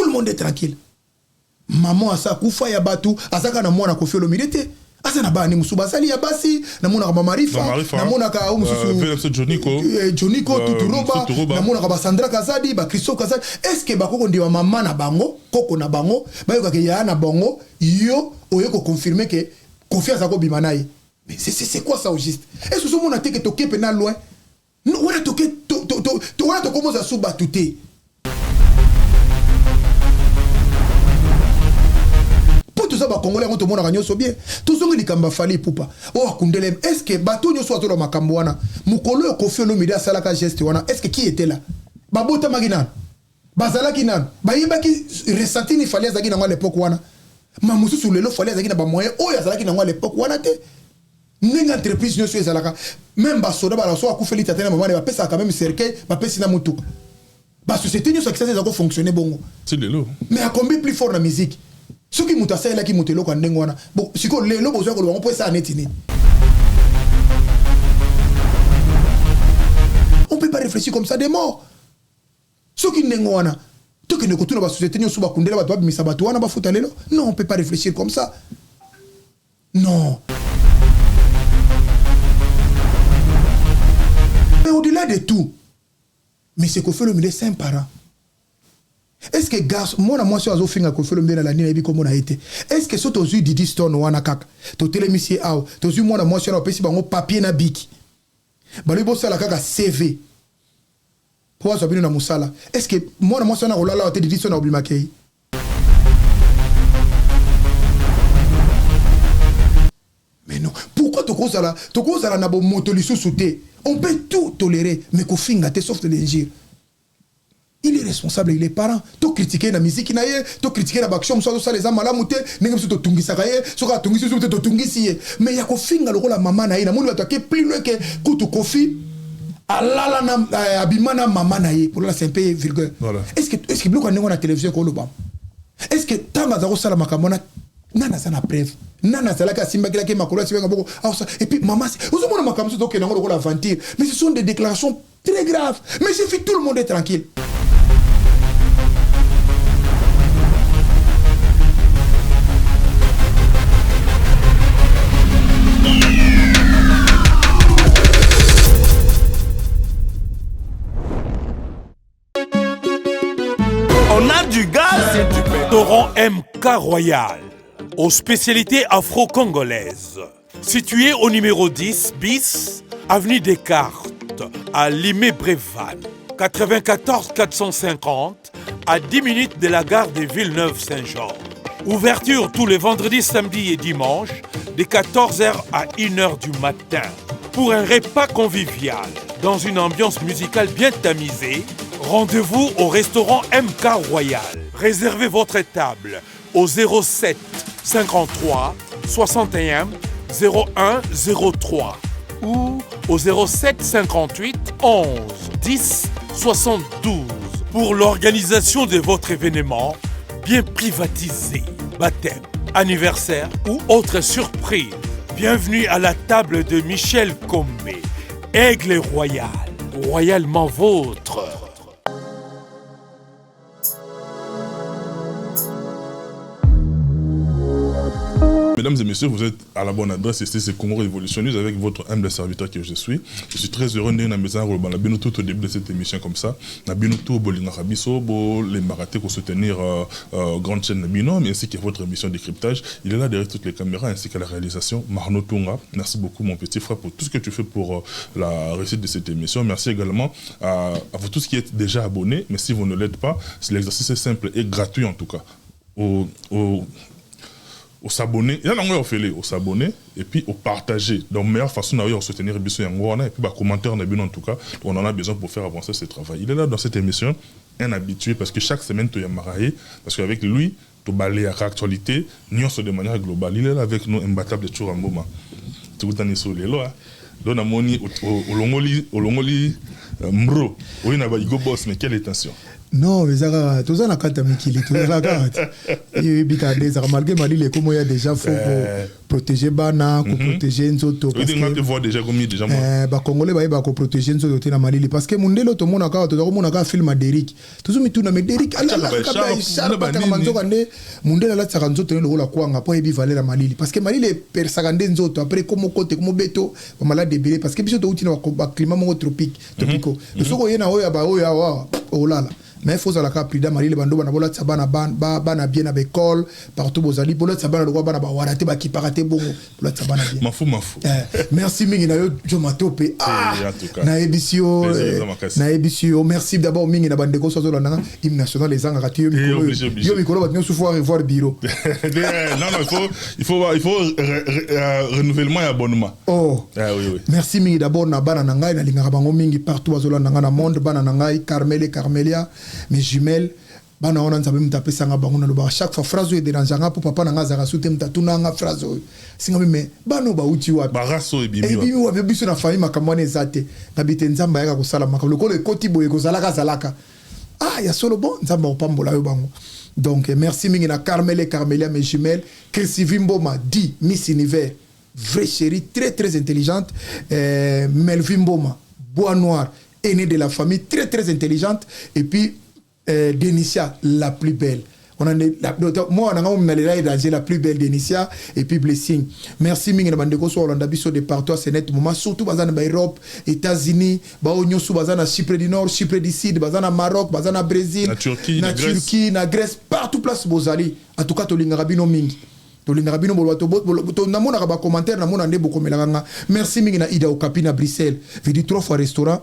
le monde est tranquille. Maman asa akufa ya batu, aza kaka na mwana Koffi Olomide te. Aza na bana mosusu basali ya basi, namonaka ba Marifa, namonaka oyo mosusu Joniko Tuturoba, namonaka ba Sandra Kazadi, ba Christophe Kazadi. Est-ce que bakoki kondima mama na bango, koko na bango, bayoka ke yaya na bango yo oye ko confirmer ke Koffi aza kobima na ye? Mais c'est quoi ça au juste? Est-ce que ozomona te ke toke pena loin? Non, wana toke to, to, to, to, wana tokomoza su bato te. Po toza ba Congolais yango tomonaka nyonso bien. Tozongi likambo ya Fally Ipupa. Oyo akundele, est-ce que bato nyonso bazoloba makambo wana? Mokolo oyo Koffi Olomide asalaka geste wana, est-ce que qui était là? Babotamaki nanu? Bazalaki nanu? Bayebaki ressenti ni Fally azalaki nango à l'époque wana? Ma mosusu lelo Fally azalaki na ba moyens oyo azalaki nango à l'époque wana te. Ndenge entreprise nyonso ezalaka, même ba soda ba so akufeli tata na mama na bapesaka quand même cercueil, bapesi na mutuka. Ba société nyonso ya Kinshasa eza ko fonctionner bongo. Ti lelo. Mais akombi plus fort na musique. Soki moto asalelaki moto eloko ya ndenge wana, bon, sikoyo lelo bozwa koloba ngo mpo esala neti nini? On peut pas réfléchir comme ça des morts. Soki ndenge wana, tokende kotuna ba société nyonso bakundela bato, babimisa bato wana bafuta lelo. Non, on peut pas réfléchir comme ça. Non. Mais au-delà de tout, mais c'est Koffi Olomide, c'est un parent. Est-ce que garçon, mwana mwasi oyo azofinga Koffi Olomide na landi nayebi kombo na ye te. Est-ce que so tozwi Didi Stone wana kaka, totelemisi ye awa, tozwi mwana mwasi wana bapesi bango papier na biki. Balobi bosala kaka CV. Po azwa bino na mosala. Est-ce que mwana mwasi wana akolala awa te Didi Stone akobima kei? Mais non, pourquoi tokozala tokozala na bomoto lisusu te? On peut tout tolérer, mais kofinga te sauf de l'injure. Il est responsable, il est parent. To critiquer na musique na ye, to critiquer na ba action mosusu azosala eza malamu te, ndenge biso totungisaka ye, soki atungisi biso te totungisi ye. Mais ya kofinga lokola mama na ye, namoni bato ake plus loin que kutu Koffi alala na abima na mama na ye, pour là c'est un peu vulgaire. Voilà. Est-ce que biloko ya ndenge wana na télévision ekoloba? Est-ce que ntango aza kosala makambo wana, nani aza na preuve? Nani azalaki asimbakelaki makolo, asimbaki maboko aosa? Et puis mama, ozomona makambo mosusu tokende yango lokola aventure, mais ce sont des déclarations très graves. Mais j'ai vu tout le monde est tranquille. On a du gaz et du pétrole. Restaurant MK Royal, aux spécialités afro-congolaises. Situé au numéro 10 bis, avenue Descartes, à Limay-Brévannes, 94 450, à 10 minutes de la gare de Villeneuve-Saint-Georges. Ouverture tous les vendredis, samedis et dimanches, de 14h à 1h du matin. Pour un repas convivial, dans une ambiance musicale bien tamisée, rendez-vous au restaurant MK Royal. Réservez votre table au 07 53 61 01 03 ou au 07 58 11 10 72 pour l'organisation de votre événement bien privatisé, baptême, anniversaire ou autre surprise. Bienvenue à la table de Michel Kombe, Aigle Royal, royalement vôtre. Mesdames et messieurs, vous êtes à la bonne adresse. Ici, c'est Congo Révolution News avec votre humble serviteur que je suis. Je suis très heureux de nous tout au début de cette émission comme ça. Na bino tout bolingaka biso, bo lembaka te pour soutenir grande chaîne bino, mais ainsi que votre émission décryptage. Il est là derrière toutes les caméras ainsi que la réalisation. Marno Tunga, merci beaucoup mon petit frère pour tout ce que tu fais pour la réussite de cette émission. Merci également à vous tous qui êtes déjà abonnés, mais si vous ne l'êtes pas, l'exercice est simple et gratuit en tout cas. Au s'abonner, il y a un ofele, au s'abonner et puis au partager. Donc, meilleure façon d'ailleurs soutenir biso yango wana et puis bah commentaire na bino en tout cas, on en a besoin pour faire avancer ce travail. Il est là dans cette émission, un habitué parce que chaque semaine tu y parce qu'avec lui, tu balayes l'actualité, nyonso de manière globale. Il est là avec nous, imbattable Tshoura Mboma. Tukutani so lelo, hein. Donc, namoni olongoli, olongoli, mbro, oyo na ba Igo Boss, mais quelle intention? Non, eza kaka toza na kati ya mikili, tozala kaka te. Oyebi kaka nde ezalaka, malgré malili ekomo ya déjà, faut koprotéger bana, koprotéger nzoto. Bacongolais bayebaka koprotéger nzoto te na malili, parce que mondele tomona kaka, toza komona kaka film ya Derik, tozomituna: me Derik alataka manzoka nde mondele alatisaka nzoto ne lokola kwanga, mpo ayebi valeur ya malili, parce que malili epersaka nde nzoto. Après komo kote komo beto bamalade ebele, parce que biso touti na baclimat moko tropique, tropicaux. Soki oye na oyo ya baoyo awa, olala. Mais faut ozalaka prudent. Malili, bando bana, bolatisa bana, bana bien na baekole partout bozali. Bolatisa bana lokola bana bawara te, bakipaka te bongo, bolatisa bana bien. Mafu mafu. Merci mingi na yo, Jo Matope. Ah, nayebisi yo, nayebisi yo merci d'abord mingi na bandeko so azolanda nga. Hymne national ezangaka te. Yo mikolo bato nyonso faut revoir bureau. Non, il faut renouvellement ya abonnement. Oh. Ah, oui. Merci mingi d'abord na bana na ngai, nalingaka bango mingi partout bazolanda nga na monde. Bana na ngai Carmel et Carmelia, mes jumelles, bana wana Nzambe moto apesanga bango. Nalobaka chaque fois phrase oyo edérangeanga, mpo papa na nga azalaka su te, moto atunanga phrase oyo singami: me bana oyo bauti wapi, ebimi wapi? Biso na famille makambo wana eza te. Nabi te, Nzambe ayaka kosala makambo lokola ekoti boye, kozalaka azalaka. Ah, ya solo, bon, Nzambe akopambola yo bango. Donc merci mingi na Carmel et Carmelia, mes jumelles. Chrissy Mboma dit Miss Univers, vraie chérie, très très intelligente. Melvin Mboma, bois noir, aîné de la famille, très très intelligente. Et puis Denicia, la plus belle. On en est, la, moi, on a un danger, la plus belle Denicia, et puis Blessing. Merci mingi na bandeko so olanda biso de partout à ce net moment, surtout baza na Europe, États-Unis, ba nyonso baza na Chypre du Nord, Chypre du Sud, baza na Maroc, baza na Brésil, na Turquie, na Turquie, na Grèce, partout place bozali. En tout cas, tolingaka bino mingi. Tolingaka bino, namonaka bacommentaire, namona nde bokomelaka nga. Merci mingi na Ida Okapi na Bruxelles, vidi trois fois restaurant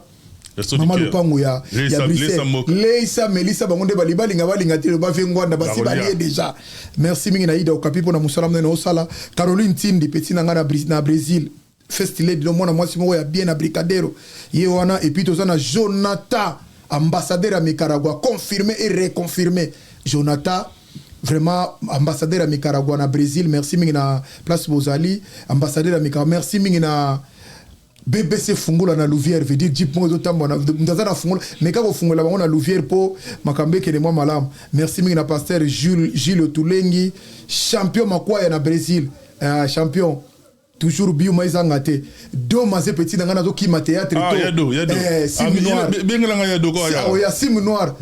mama lupango ya Bruxelles, leisa melisa bango nde bali balinga balinga te, bavie ngwanda basi balie déjà. Merci mingi na Ida Okapi mpona mosala monene osala. Caroline Tindi, petit na ngai na Brésil, first lady, mwana mwasi moko ya bien na Bricadero, ye wana. Et puis toza na Jonathan, ambassadeur ya Nicaragua, confirmé et reconfirmé. Jonathan, vraiment ambassadeur ya Nicaragua na Brésil, merci mingi na place bozali, ambassadeur ya Nicaragua. Merci mingi na BBC fungola na Louvière, veut dire jeep moko ezotambola, moto aza na fungola, mais kaka kofungola bango na Louvière mpo makambo ekende mwa malamu. Merci mingi na pasteur Jules, Gilles Tulengi, champion makwaya na Brésil, champion toujours, biuma ezanga te. Do maze, petit na ngai, nazokima théâtre. Ya sim noir.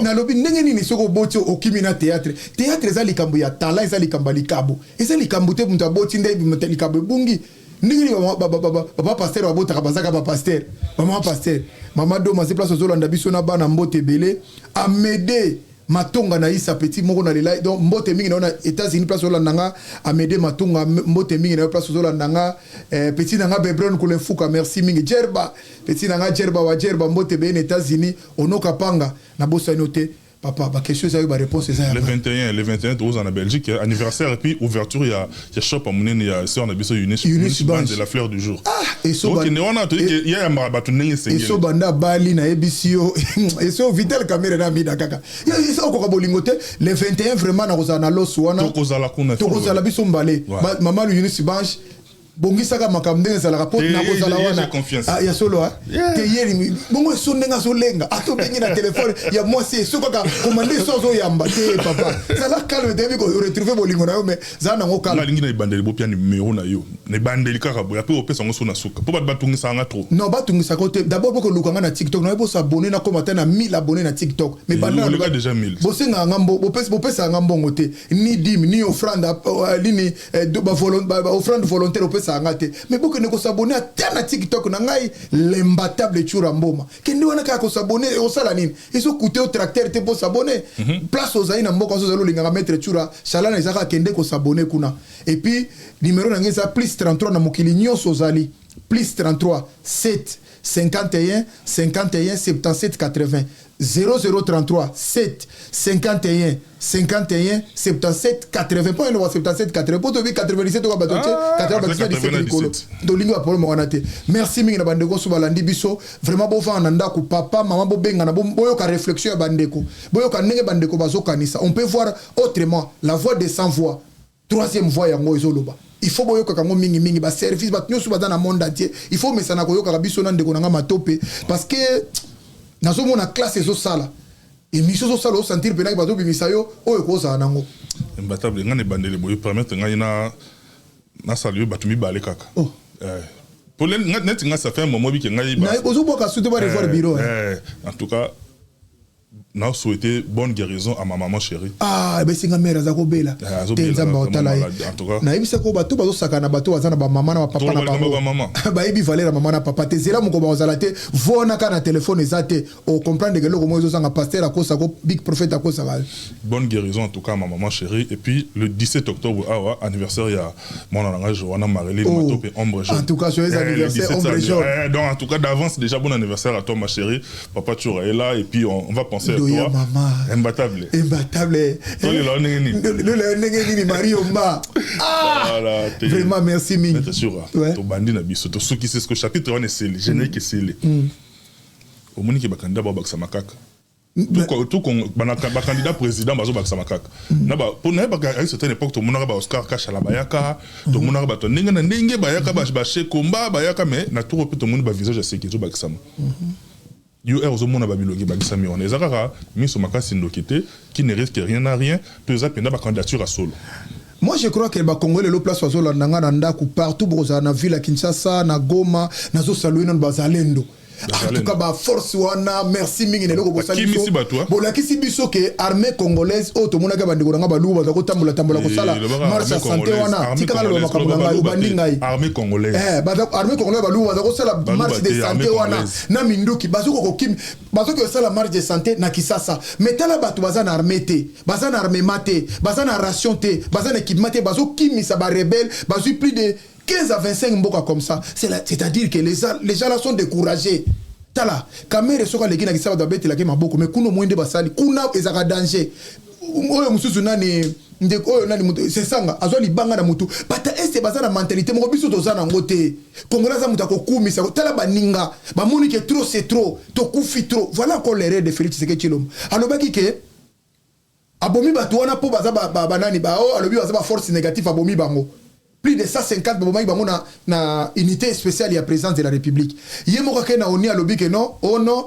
Nalobi ndenge nini soki oboti okimi na théâtre? Théâtre eza likambo ya talent, eza likambo ya likabo, eza likambo te moto aboti nde likambo ebungi. Ndenge nini bapapa pasteur babotaka, bazaka bapasteur, bamama pasteur, mama Doma ze place ozolanda biso na bana, mbote ebele. Amede Matonga na Isa, petit moko na lela, donc mbote mingi na yo na États-Unis place ozolanda nga. Amede Matonga, mbote mingi na yo place ozolanda nga. Petit na nga Bebron Kulemfuka, merci mingi. Jerba, petit na nga Jerba wa Jerba, mbote beye na États-Unis. Onoka panga, nabosani yo te papa. Baquestion eza yo, baréponse eza. Le 21, le 21 toza na Belgique, anniversaire et puis ouverture ya shop ya monene ya sœur na biso Eunice de la fleur du jour. Ah, okende wana, toyiki ya yambaka bato ndenge esengeli. Eso banda bali, nayebisi yo, eso Vital Camere na mida kaka eso okoka bolingo te. Le 21 vraiment nakozala na loso wana. Tokozala kuna. Tokozala biso mbale. Mama Eunice Banche, bongisaka makambo ndenge ezalaka mpo nakozala wana ya solo te. Ye bongo eso ndenge azolenga, atobengi na telefone ya mwasi, eso kaka komande, eso azoyamba te. Papa, zala calme, toyebi koretrouve bolingo na yo, mais zala nango calme. Alingi na ebandeli bopia numero na yo na ebandeli kaka boye, ape opesa yango so na suka, mpo bato batungisaka nga trop. Non, batungisaka te. D'abord mpo koluka nga na TikTok, nayebi bosabone, nakoma te na 1000 abonné na TikTok. Mais déjà 1000. Bosengaka nga, bopesaka nga mbongo te, ni dîme, ni offrande, nini, offrande volontaire opesaka nga te. Mais bokende kosabone ata na TikTok na ngai, l'imbattable Tshoura Mboma. Kende wana kaka kosabone, osala nini? Ezokute yo tracteur te mpo sabone. Place ozali na mboka so ozali, olingaka maître Tshoura Chalana, eza kaka kende kosabone kuna. Et puis numéro na ngai eza plus 33, na mokili nyonso ozali, plus 33 7 51 51 77 80, 0033 7 51 51 77 80. Mpo eloba 77 80, mpo toyebi 97 oka bato te, 97 likolo, tolingi baproblème wana te. Merci mingi na bandeko so balandi biso. Vraiment bofanda na ndako, papa, mama, bobengana, boyoka réflexion ya bandeko, boyoka ndenge bandeko bazokanisa. On peut voir autrement, la voix de sans voix, troisième voix, yango ezoloba. Il faut boyokaka yango mingimingi. Baservice, bato nyonso baza na monde entier, il faut mesana koyokaka biso na ndeko na nga Matope, parce que Nazomona classe ezosala, émission ezosala, osentir mpenaki bazobimisa yo oyo ekozala nango. Imbattable, ngai na ebandeli boye, permettre ngai na nasaluer bato mibale kaka. Oh. Po neti ngai, ça fait un moment bike ngai Ozobwaka su te, ba revoir bureau. En tout cas na souhaité bonne guérison à ma maman chérie. Ah, ebesinga mare aza kobela te, Nzambe aotala ye. Nayebisaka bato bazosaka na bato baza na bamama na bapapa na bango, bayebi valeur ya mama na papa te. Zela moko bakozala te, vonaka na telefone eza te, ocomprendre ke eloko moko ezozanga. Pasteur akosako, big prophète akosaka. Bonne guérison en tout cas à ma maman chérie. Et puis le 17 octobre awa, anniversaire ya mwana na ngai Joanna Marilyn. Oh, Matope Ombre Jaune. En tout cas, joyeux anniversaire, Ombre Jaune. Donc en tout cas, d'avance déjà, bon anniversaire à toi, ma chérie. Papa Tchoura est là et puis on va penser à toi. Maman. Imbattable. Imbattable. Tolela ndenge nini, Mario Mba. Ah, voilà, vraiment merci mingi. Tchoura. Tobandi na biso, tosukisi ce que chapitre wana esili, générique esili. Omoni ke bacandidat babakisama kaka, tout bacandidat président bazobakisama kaka. Mpo nayebaka, à une certaine époque tomonaka baOscar Kashala bayaka, tomonaka bato ndenge na ndenge bayaka, bashekomba bayaka, mais na tour mpe tomoni bavisage ya seki ezobakisama. Yo ere ozomona babilongi ebakisami wana, eza kaka miso makasi, ndoki te, qui ne risque rien na rien to eza mpenza bacandidature ya solo? Moi, je crois que bacongolais lelo, place bazolanda nga na ndako, partout bokozala, na ville ya Kinshasa, na Goma, nazosaluer nano bazalendo. En tout cas, baforce wana, merci mingi na eloko bosali biso. Bolakisi biso ke armée congolaise oyo tomonaki, bandeko na nga balubu baza kotambola tambola, kosala marche ya santé wana. Tikanga loba makambo na ngai, obandi ngai. Armée congolaise. Armée congolaise, balubu baza kosala marche de santé wana na minduki, bazoki kokimi, bazoki kosala marche de santé na Kisasa. Mais tala, bato baza na armée te, baza na armement te, baza na ration te, baza na équipement te, bazokimisa barebelles, bazwi plus de 15 à 25 mboka comme ça. C'est-à-dire que les gens là sont découragés. Tala Kamerhe, soki aleki na Kisasa, bato babetelaki maboko, mais kuna omoi nde basali kuna ezalaka danger. Oyo mosusu nani, ndeko oyo nani, moto Sesanga azwa libanga na motu. Bata este baza na mentalité moko biso toza nango te. Congolais aza moto akokumisa. Tala baninga bamoni ke trop c'est trop, tokufi trop. Voilà encore l'erreur de Félix Tshisekedi Tshilombo. Alobaki ke abomi bato wana mpo baza banani, bao alobi baza baforce négative, abomi bango plus de 150, babomaki bango na unité spéciale ya présidence de la République. Ye moko ake na oni, alobi ke non, oh non,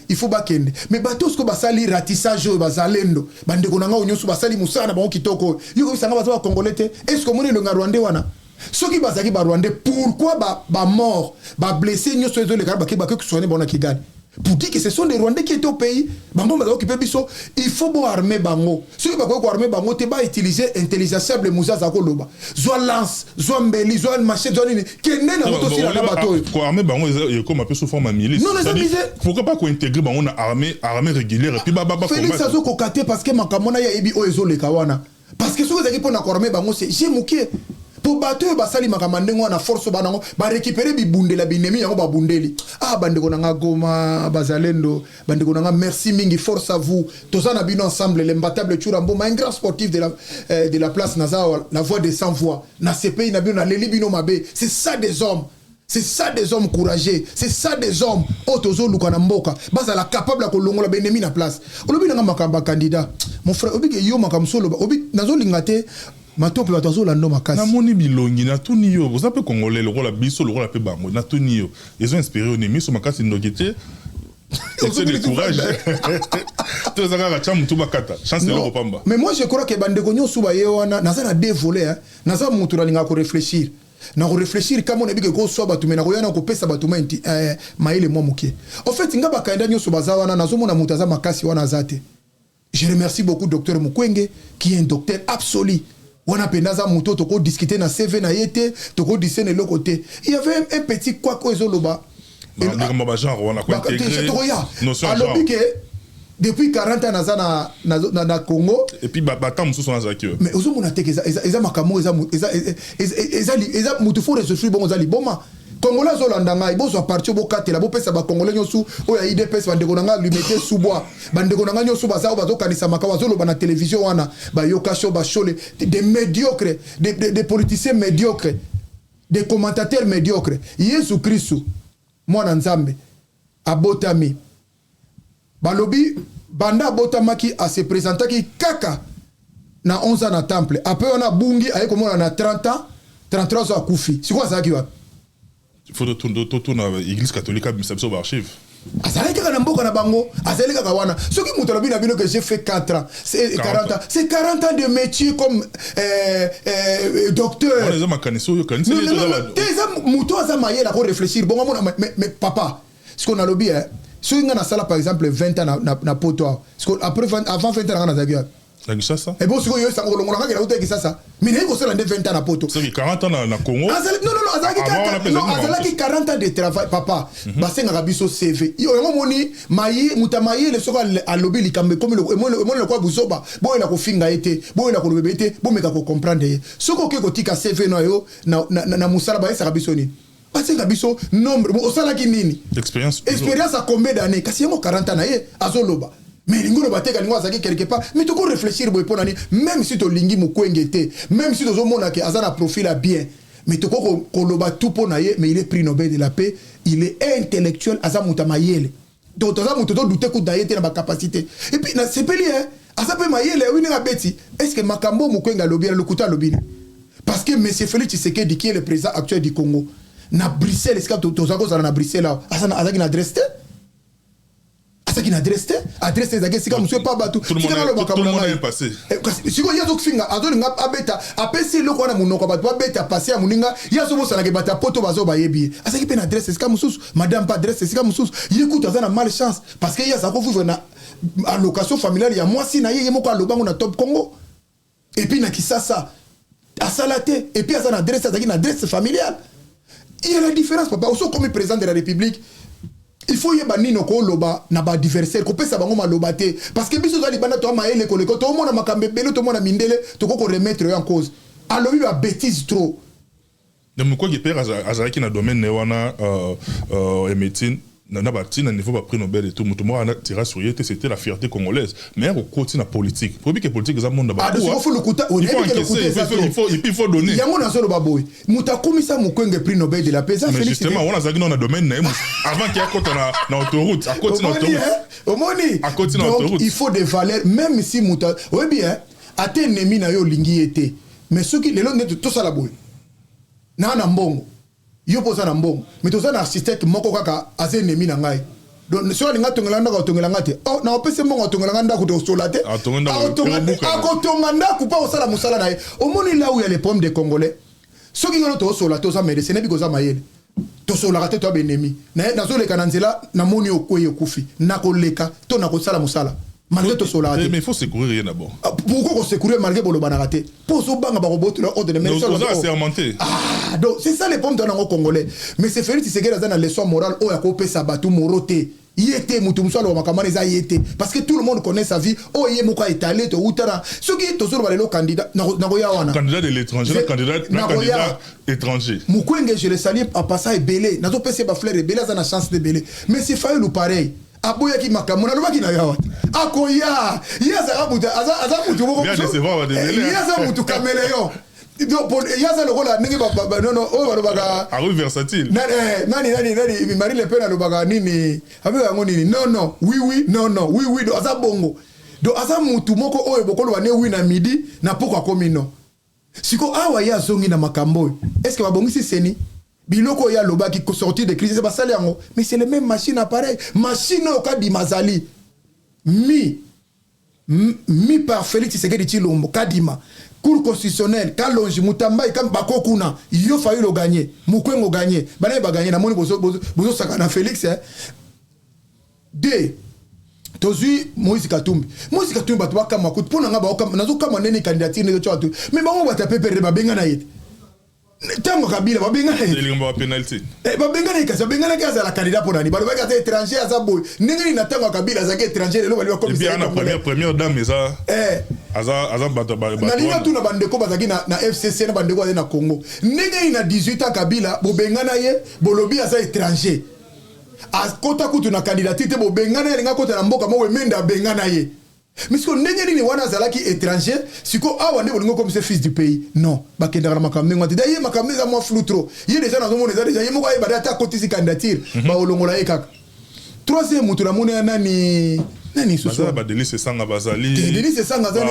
il faut bakende. Mais bato siko basali ratissage oyo, bazalendo, bandeko na ngai nyonso basali mosala na bango kitoko. Oyo yo koyebisanga baza bacongolais te, est ce que omoni elongo ya Rwandais wana? Soki bazalaki Barwandais, pourquoi bamort, bablessé nyonso ezoleka, bake kosoigner bango na Kigali? Pour dire que ce sont des Rwandais qui étaient au pays. Bango baza occupé biso. Il faut bo armer bango. Soki bakoki koarmer bango te, bautiliser intelligence musa aza koloba, zwa lance, zwa mbeli, zwa machette, zwa nini, kende nango, tosila na bato oyo. Koarmer bango ekoma mpe sous forme ya milice. Non, eza mise. Pourquoi pas kointégrer bango na armée régulière et puis ba Félix azokoka te, parce que makambo na ye, ayebi oyo ezoleka wana. Parce que soki ezalaki mpo na koarmer bango, c'est je mokie mpo bato oyo basali makambo ndenge wana, force banango barécupérer bibundela binemi yango babundeli. Ah, bandeko na nga Goma, bazalendo, bandeko na nga, merci mingi, force à vous, toza na bino ensemble. L'imbattable Tshura Mboma, un grand sportif de la place, naza la voix des sans voix na CPI na bino, naleli bino mabe. C'est ça des hommes, c'est ça des hommes courageux, c'est ça des hommes oyo tozoluka na mboka, bazala capable ya kolongola baennemi na place. Olobi nanga makambo ya candidat, mon frère, obike yo makambo so oloba, obi nazolinga te, matope bato azolanda makasi. Namoni bilongi, natuni yo, oza mpe congolais lokola biso, lokola mpe bango. Natuni yo, ezo inspiré yo ni miso makasi, ndoki te, excès de courage to eza kaka tya motu bakata chance, eloko pamba? Mais moi, je crois que bandeko nyonso baye wana, naza na deux volets, hein. Naza motu nalingaka koréfléchir, na koréfléchir kama nayebi ke koswa bato, me nakoya na kopesa bato ma mayele mwa moke. En fait, nga bakanda nyonso baza wana, nazomona moto aza makasi wana aza te. Je remercie beaucoup docteur Mukwenge, qui est un docteur absolu. Wana mpenza aza moto tokodiscuter na CV na ye te, tokodiscuter na eloko te. Il y avait un petit quoi oyo ezoloba. Makambo bagenre wana. Tokoya. Alobi ke depuis 40 ans naza na Congo. Et puis bata mosusu wana azalaki. Mais ozomona te ke eza makambo, eza motu faut réfléchir bongo, eza liboma. Congolais azolanda ngai, bozwa parti, bokatela, bopesa bacongolais nyonso oyo ya UDPS, bandeko na ngai Limete Sous-Bois, bandeko na ngai nyonso baza oyo bazokanisa makambo, bazoloba na télévision wana, bayoka sho bashole, des médiocres, des politiciens médiocres, des commentateurs médiocres. Yesu Kristu, mwana Nzambe, abotami, balobi banda abotamaki, ase présentaki kaka na 11 ans na temple. Après wana abungi, aye komona na 30 ans, 33 ans, akufi. Sikoyo azalaki wapi? Faut totuna Église catholique abimisa biso baarchive. Azalaki kaka na mboka na bango, azali kaka wana. Soki moto alobi na bino que j'ai fait 4 ans, c'est 40 ans, c'est 40 ans de métier comme docteur. Wana eza makanisi oyo kanisi. Non, non, non, te, eza moto aza mayele, akoréfléchir bongo amona. Mais papa, ce qu'on alobi, soki nga nasala par exemple 20 ans na poto awa, après 20, avant 20 ans nanga nazalaki wapi? Na Kinshasa. E bon, sikoyo yo sango kolongola kaka nauta Kisasa, mais naye kosala nde 20 ans na poto. Soki 40 ans na Congo. Non, non, non, azalaki Avant wana mpe non, ezalaki na azalaki 40 ans de travail, papa. Basengaka biso CV. Yo yango moni maye, moto ya mayele soki alobi likambo, ekomi emoni lokola buzoba, boyela kofinga ye te, boyela koloba ye te, bomeka kocomprendre ye. Soki okoki kotika CV na yo na mosala, bayesaka biso nini? Basenga biso nombre osalaki nini. Expérience. Expérience à combien d'années? Kasi yango 40 ans na ye azoloba, mais elingi oloba te kalingo azalaki quelque part. Mais toko réfléchir boye mpo na nini? Même si tolingi Mukwege te, même si tozomona ke aza na profil ya bien, mais toko koloba tout mpo na ye. Mais il est prix Nobel de la paix, il est intellectuel, aza moto ya mayele. Donc toza moto todouter kutu na ye te na bacapacité. Et puis nasepeli, aza mpe mayele oyi ndenge abeti. Est ce que makambo Mukwege alobi na lokuta alobi? Parce que monsieur Félix Tshisekedi, qui est le président actuel du Congo, na Bruxelles, esika toza kozala na Bruxelles awa, azalaki na adresse te, azalaki na adresse te. Adresse ezalaki esika mosusu epa bato. Sikoyo ye azofinga, azolinga abeta, apesi eloko wana monoko ya bato, babeta pase ya moninga. Ye azobosanaka bato ya poto bazo bayebi ye. Azalaki mpe na adresse esika mosusu, madame mpe adresse esika mosusu. Ye kutu aza na malchance, parce que ye aza kovivre na allocation familiale ya mwasi na ye. Ye moko alobango na Top Congo. Et puis na Kisasa asala te, et puis aza na adresse, azalaki na adresse familiale. Il y a la différence, papa. Oso komi président de la République, il faut yeba nini okoloba na baadversaire, kopesa bango maloba te, parce que biso toza libanda, toya mayele koleka, tomona makambo ebele, tomona mindele, tokoki koremettre yo en cause. Alobi babêtise trop. Donc Mukwege mpe azalaki na domaine na ye wana ya médecine, na bati na niveau baprix Nobel et tout, moto moko atira sur ye te. C'était la fierté congolaise. Mais akokoti na politique, po que politique eza monde. Il faut encaisser, il faut donner. Yango nazoloba boye, moto akomisa Mukwege prix Nobel de la paix eza Mais justement, wana azalaki na domaine na ye avant que akota na autoroute, akoti na autoroute. Omoni? Akoti na autoroute. Il faut des valeurs, même si moto oyebi ate ennemi na yo, olingi ye te. Mais soki lelo nde tosala boye, naa na mbongo, yo mpo oza na mbongo, mais toza na architecte moko kaka aza ennemi na ngai. Donc soki alingi atongela ndako, atongela nga te. Oh, na opesi mbongo, atongela nga ndako te, osola te, akotonga ndako mpo akosala mosala na ye. Omoni là où il y a les problèmes des Congolais? Soki ngano tozosola te, oza médecin, nayebi koza mayele, tosolaka te, toya baennemi. Nazoleka na nzela, namoni okwei, okufi, nakoleka to nakosala mosala malgré tosolaka te? Mais il faut secourir ye d'abord. Ah, pourquoi kosecourir malgré bolobanaka te? Mpo ozobanga bakobotola ordre. Oza assermenté. Ah, donc c'est ça le problème to nango congolais. Mais c'est Félix Tshisekedi aza na leçon morale oyo akopesa bato moro te. Ye te, moto mosusu aloba makambo wana eza ye te, parce que tout le monde connaît sa vie oyo ye moko aetale. Touta na soki tozoloba lelo candidat, nakoya wana. Candidat de l'étranger, na candidat étranger. Mukwege, je le salue en passant ebele, nazopesa ye bafleur ebele, aza na chance ebele. Mais c'est Fayulu pareil, aboyaki makambo nalobaki na yo awa te. Akoya, ye azalaka mutu, aza mutu moko, ye aza mutu caméléon. Donc ye aza lokola ndenge nono oyo balobaka. Ari versatile. Nani nani nani, Marine Le Pen alobaka nini, abeka yango nini? Non, non, oui, oui, non, non, oui, oui. Donc aza bongo. Donc aza mutu moko oyo bokoloba ne oui na midi, na poko akomi non. Siko awa ye azongi na makambo oyo, est ce que babongisi CENI? Biloko oyo alobaki sortir de crise, basali yango? Mais c'est le même machine, appareil machine oyo Kadima azali mi par Félix Tshisekedi Tshilombo, Kadima, Cour constitutionnelle, Kalonji, Mutambai, bako kuna yo Fayulu oganye, Mukwege oganye, bana baganye. Namoni bozosaka na Félix, eh. De tozwi Moïse Katumbi. Moïse Katumbi, bato bakamwa kutu mpo na nga, nazokamwa ndeni candidature ndenge tya bato. Mais bango bato ya PPRD babenga na ye te. Ntango Kabila babengana ye, babengana ye, kasi babenganaki azala candidat mpo nani? Balobaki aza étranger, aza boye. Ndenge nini na ntango ya Kabila azalaki étranger, lelo bali bakomi? Première dame eza aza bato. Nalingi atuna bandeko bazalaki na FCC na bandeko bazali na Congo: ndenge nini na 18 ans Kabila bobengana ye, bolobi aza étranger, akota kutu na candidature te, bobengana ye, alingi akota na mboka moko, Emende abengana ye? Mais siko ndenge nini wana azalaki étranger, siko awa nde bolingi okomisa fils du pays? Non, bakendaka na makambo ndenge wana te. Ye makambo eza mwa flou trop. Ye déjà nazomona eza déjà ye moko ayeba ate akotisi candidature, baolongola ye kaka. Troisième moto namoni ya nani? Nani susu? Baza ba Delis Esanga bazali. Te, Delis Esanga aza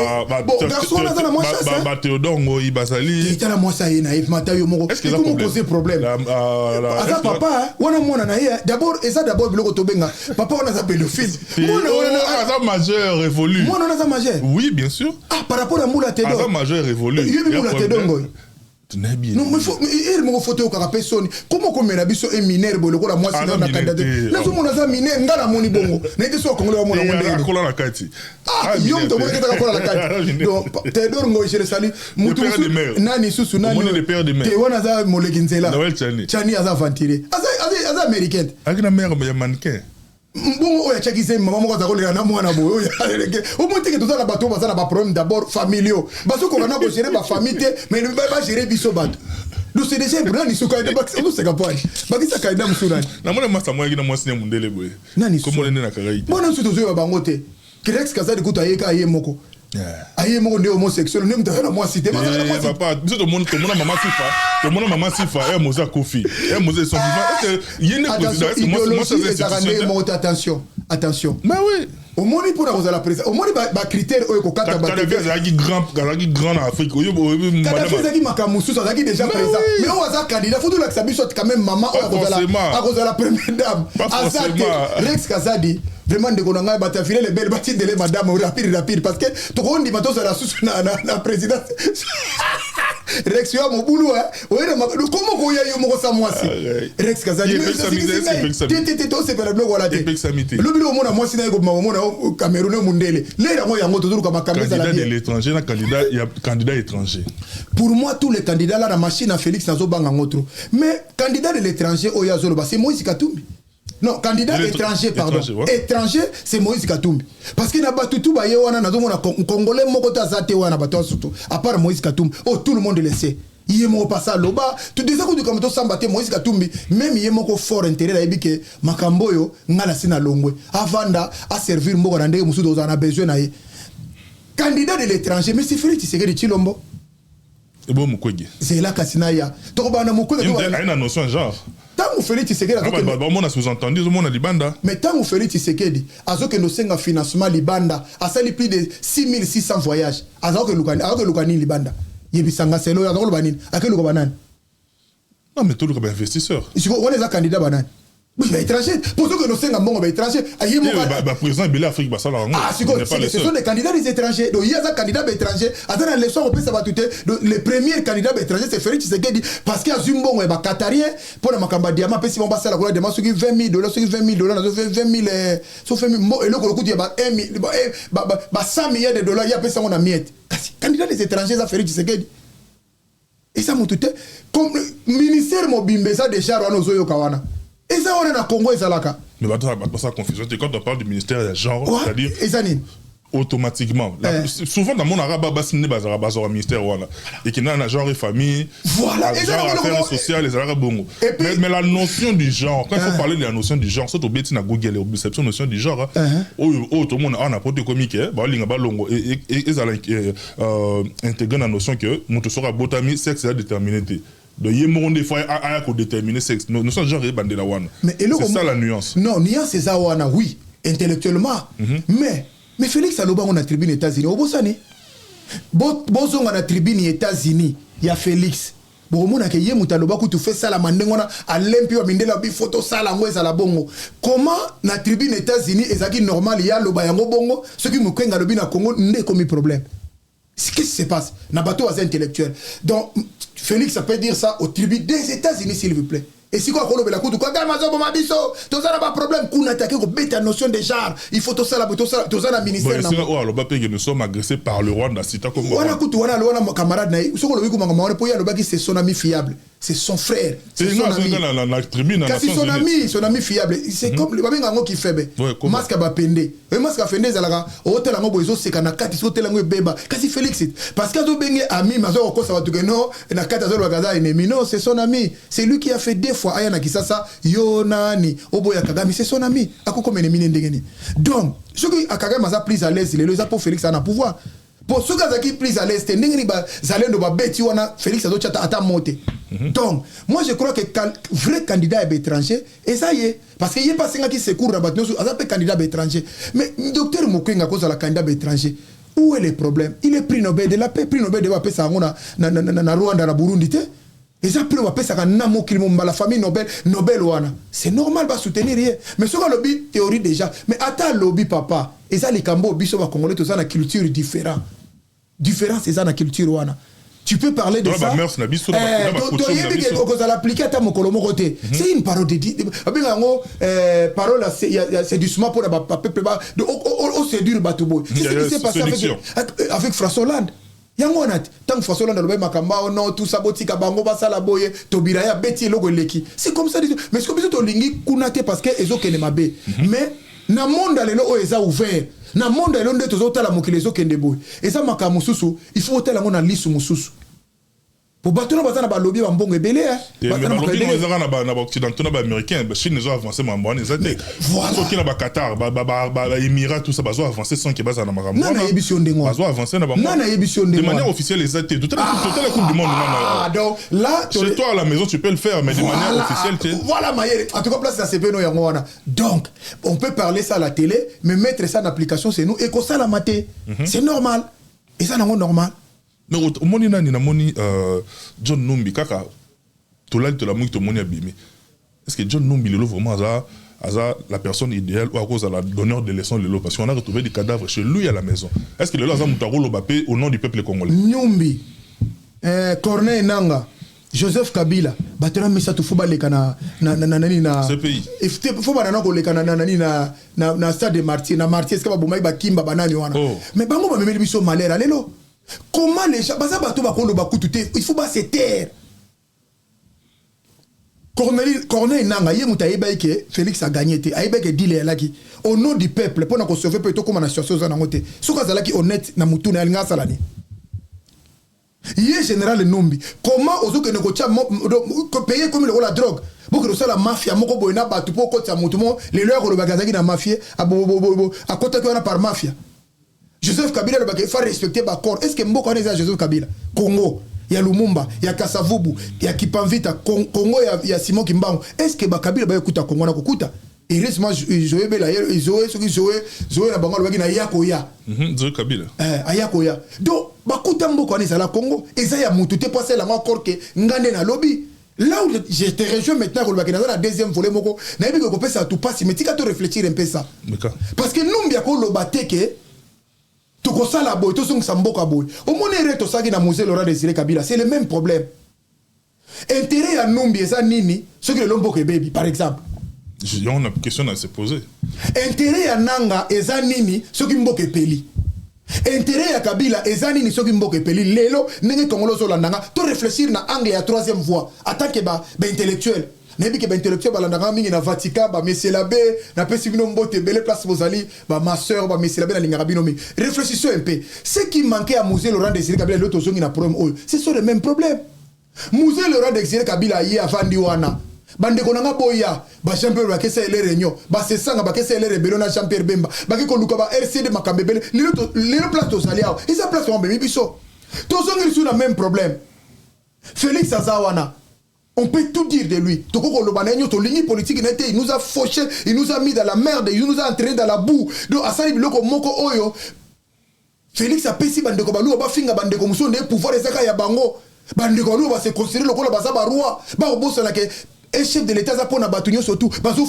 bon garçon wana aza na mwa chasse. Ba Théodore Ngoyi bazali. Tala mwasi aye na ye mata yo moko. Est-ce que eza Ekomi causer problème? Aza papa wana, mwana na ye d'abord, eza d'abord biloko tobenga papa wana aza pédophile. Mwana wana aza majeur révolu. Mwana wana aza majeur. Oui, bien sûr. Ah, par rapport à mbula Théodore. Aza majeur révolu. Yebi mbula Théodore Ngoyi. Nayebi. Non, mais faut ere moko foto oyokaka mpe soni. Koma okomela biso e mineur boye lokola mwasi na candidat. Nazomona aza mineur, nga namoni bongo, nayebi te so bakongole bamona ngo ndenge. Akola na kati. Ah, yo moto omoni ketaka kola na kati. Donc Théodore Ngoyi, je le salue. Mutu nani susu, nani te wana aza moleki nzela? Chani aza aventurier, aza américain. Aki na mare ya mannequin. Bongo oyo atiaki zemi, mama moko aza kolela na mwana boye. Oyo omoni teke toza na bato oyo baza na baproblème d'abord familiaux, bazokoka na kogérer bafamille te, mais bagérer biso bato. Donc c'est déjà nani suka ozoseka po ani bakisa candidat mosusu nani? Namoni masa moyaki na mwasi ya mondele boye. Nani? Komona nde na kakai te. Mwana mosusu tozoyeba bango te. Rex Kazadi kutu ayeka aye moko, aye moko nde homosexuel, nde moto aza na mwasi te. Papa, biso tomona mama Sifa, tomona mama Sifa e Moza Kofi e Moza sont vivants. Est-ce que ye nde président? Est-ce que mwasi ezalaka ndenge moko te? Attention, attention. Mais oui. Omoni, mpona kozala président, omoni bacritère oyo kokata. Kadafi azalaki grand, azalaki grand na Afrique. Kadafi azalaki makambo mosusu, azalaki déjà président, mais oyo aza candidat, faut tolakisa biso quand même mama oyo akozala première dame aza te. Rex Kazadi, vraiment, ndeko na ngai, bato ya filele bele batindele madame rapide rapide, parce que tokondima tozala susu na présidence. Rex, yo mobulu oyena komo koya yo moko sa mwasi. Rex Kazadi te, tosepela biloko wana te. Lobi omona mwasi na ye kobima, omona Cameroun mundele lelo yango yango tozoluka makambo ezala. Candidat de l'étranger na candidat ya candidat étranger. Pour moi, tous les candidats là na machine à Félix, nazobanga yango trop. Mais candidat de l'étranger oyo azoloba, c'est Moïse Katumbi. Non, candidat étranger, pardon. Étranger, ouais. Étranger, c'est Moïse Katumbi, parce que na bato tu baye wana, nazomona Congolais moko te aza te wana. Bato surtout à part Moïse Katumbi, oh, tout le monde le sait, ye moko pasa aloba tout déjà kutu kama tosamba te. Moïse Katumbi même ye moko fort intérêt ayebi ke makambo oyo nga na si na longwe, avanda aservir mboka na ndenge mosusu, tozala na besoin na ye. Candidat de l'étranger, mais c'est Félix Tshisekedi Tshilombo. Ebo Mukwege. Zela kasi na ya tokobanda Mukwege. Aye na notion genre. Ntango Félix Tshisekedi azokende, bamona sous-entendu, ozomona libanda. Mais ntango Félix Tshisekedi azokende osenga financement libanda, asali plus de 6600 voyages, azokoluka nini libanda? Yebisanga selo oyo azokoloba nini, akeluka banani? Non, mais toluka bainvestisseur. Siko wana eza candidat banani? Baétranger, po sokende osenga mbongo baétranger, aye moko. Baprésident ebele Afrique basalaka yango. Ah, sikoyo ce sont des candidats des étrangers. Donc ye aza candidat baétranger, aza na leçon akopesa bato te. Donc le premier candidat baétranger, c'est Félix Tshisekedi, parce que azwi mbongo ya baQatarien mpo na makambo ya diamant, apesi bango basala kuna diamant, soki 20 000 dollars, soki 20 000 dollars, nazo 20 000, so 20 000 eloko lokutu ya ba 100 milliards de dollars, ye apesi yango na miete. Kasi candidat des étrangers eza Félix Tshisekedi, eza motu te. Ministère mobimba eza déjà wana, ozoyoka wana, eza wana na Congo ezalaka. Mais bato basala confusion te. Quand on parle du ministère ya genre, c'est-à-dire eza nini? Automatiquement souvent dans mon arabe basi nde bazalaka, bazwaka ministère wana ekendaka na genre et famille. Voilà. Genre affaires sociales ezalaka bongo. Mais la notion du genre, quand il faut parler de la notion du genre, soki tobeti na Google obiseption notion du genre, oyo oyo tomona awa na poto ekomi ke baolinga balongo ezala intégré na notion que moto soki abotami, sexe eza déterminé te. Donc ye moko nde faut aya kodéterminer sexe. Notion genre ebandela wana. C'est ça la nuance. Non, nuance eza wana, oui, intellectuellement. Mais Félix alobango na tribune États-Unis, obosani? Bozonga na tribune États-Unis ya Félix, bokomonaka ye moto aloba kutu fe salama ndenge wana, alempi wa mindele abi fo tosala yango ezala bongo. Comment na tribune États-Unis ezalaki normal ye aloba yango bongo, soki Mokenga alobi na Congo nde ekomi problème? Qu'est-ce qui se passe na bato aza intellectuel? Donc Félix, ça peut dire ça aux tribus des États-Unis, s'il vous plaît. Esika akolobela kutu Kagame azoboma biso, toza na baproblème kuna te, ake kobeta notion de genre, il faut tosala boye, toza na ministère. Oyo aloba mpe que nous sommes agressés par le Rwanda, sita. Wana kutu wana wana camarade na ye, soki olobi kumanga wana mpo ye alobaki, c'est son ami fiable, c'est son frère, c'est son ami. Na tribune. Kasi son ami, son ami fiable, c'est comme babenga yango kifebe, masque ya bapende. Oyo masque ya fende ezalaka, otala yango boye, ezoseka na kati, soki otala yango ebeba. Kasi Félix, parce que azobenge ami, mais aza kokosa bato ke non, na kati azolobaka aza ennemi. Non, c'est son ami, c'est lui qui a fait deux fois aya na Kisasa. Yo nani oboya Kagame? C'est son ami, akokoma ennemi ne ndenge nini? Donc soki Kagame aza plus à l'aise lelo, eza mpo Félix aza na pouvoir. Po soki azalaki plus à l'aise te, ndenge nini bazalendo babeti wana, Félix azotya ata mo te? Donc moi, je crois que vrai candidat ya baétranger eza ye, parce que ye mpe asengaki secours na bato nyonso, aza mpe candidat ya baétranger. Mais docteur Mukwege akozala candidat ya baétranger, où est le problème? Il est prix Nobel de la paix. Prix Nobel de bapesa yango na Rwanda, na Burundi te. Eza prix bapesaka na mokili mobimba, la famille Nobel. Nobel wana, c'est normal basoutenir ye. Mais soki alobi théorie déjà, mais ata alobi, papa, eza likambo oyo biso bacongolais toza na culture différent. Différence eza na culture wana. Tu peux parler de ça, toyebi ke okozala appliqué ata mokolo moko te. C'est une parole de, babenga yango parole ya séducement mpona bapeuple, oséduire bato boye. C'est ce qui s'est passé avec François Hollande. Yango wana te, ntango François Hollande alobai makambo ao non, tout ça, botika bango basala boye, tobira ye abeti eloko eleki. C'est comme ça. Mais soki biso tolingi kuna te, parce que ezokende mabe. Mais na monde ya lelo oyo eza ouvert, na monde ya lelo nde tozotala mokili ezokende boye, eza makambo mosusu, il faut otala yango na lisu mosusu, po bato na baza na balobi bambongo ebele. Ezaka na baoccidentaux, na baaméricain. Chine ezo avance, makambo wana eza te. Soki na baQatar, baÉmirat, tout ça, bazo avance sans ke bazala na makambo. Nani ayebisi yo ndenge? Bazo avance na bango. Nani ayebisi yo ndenge? De manière officielle eza te. Totala Coupe du monde. Ah, donc là chez toi à la maison, tu peux le faire, mais de manière officielle te. Voilà, mayele. En tout cas, place na CPNO yango wana. Donc on peut parler ça à la télé, mais mettre ça en application, c'est nous ekosalama te. C'est normal, eza nango normal. Mais omoni nani, namoni John Numbi kaka tolali, tolamuki, tomoni abimi. Est ce que John Numbi lelo vraiment aza la personne idéale oyo akozala donneur de leçons lelo? Parce qu'on a retrouvé des cadavres chez lui à la maison. Est ce que lelo aza moto akoloba mpe au nom du peuple congolais? Numbi, Corneille Nanga, Joseph Kabila, bato na misato fo baleka na nani, na fo banana koleka na nani, na stade de Martyr, na Martyr esika babomaki bakimba banani wana. Mais bango bamemeli biso malheur lelo. Comment les gens baza bato bakoloba kutu te, il faut base taire. Corneille Nanga, ye moto ayebaki ke Félix agagné te, ayebaki ke deal eyalaki au nom du peuple mpona kosauve mpe tokóma na situation oza nango te. Soki azalaki honnête na mutu na ye, alinga asala nini? Ye général Numbi, comment ozokende kotia pays ekomi lokola drogue, bokende kosala mafia moko boye na bato mpo okotisa motu moko lelo ya kolobaki azalaki na mafie, akotaki wana par mafia? Joseph Kabila alobaki fa respecter baaccord. Est ce que mboka wana eza ya Joseph Kabila? Congo ya Lumumba, ya Kasavubu, ya Kimpa Vita, Congo ya Simon Kimbangu, est ce que bakabila bayekuta Congo wana kokuta? Heureusement, Zoe Bela, Zoe, soki Zoe na bango alobaki na ya koya. Zoe Kabila. Aya koya. Donc bakuta mboka wana ezala Congo, eza ya mutu te mpo asala yango accord ke nga nde nalobi. Là où je te rejoins maintenant, kolobaki naza na deuxième volet moko, nayebi ke kopesa tu pasi, mais tika to réfléchir un peu ça, parce que Numbi akoloba te ke tokosala boye, tozongisa mboka boye. Omoni ere tosalaki na Mzee Laurent Désiré Kabila, c'est le même problème. Intérêt ya Numbi eza nini soki lelo mboka ebebi, par exemple? Yango na question na se poser. Intérêt ya Nanga eza nini soki mboka epeli? Intérêt ya Kabila eza nini soki mboka epeli? Lelo ndenge Kongolo ozolanda nga, to réfléchir na angle ya troisième voie en tant que baintellectuel. Nayebi ke baintellectuel balandaka mingi na Vatican. Bamessieurs l'abbé, napesi bino mbote ebele place bozali. Bamasœur, bamessieurs l'abbé, nalingaka bino mingi. Réfléchissons un peu ce qui manquait à Mzee Laurent Désiré Kabila. Lelo tozongi na problème oyo, ce sont les mêmes problèmes. Mzee Laurent Désiré Kabila ye avandi wana, bandeko na nga boya, ba Jean Pierre bakesa ele réunion, basesanga bakesa ele rébellion na Jean Pierre Bemba, bake koluka ba RCD, makambo ebele. Lelo place tozali awa eza place wana bemi biso, tozongi lisusu na même problème. Félix aza wana, on peut tout dire de lui, tokoki koloba na ye nyonso tolingi, politique na ye te. Il nous a fauché, il nous a mis dans la merde, il nous a entraîné dans la boue. Donc asali biloko moko oyo Félix apesi bandeko baluba bafinga bandeko mosusu nde pouvoir ezaka ya bango. Bandeko baluba base considéré lokola baza baroi, bakobosana ke un chef de l'état aza mpona bato nyonso tu. Bazo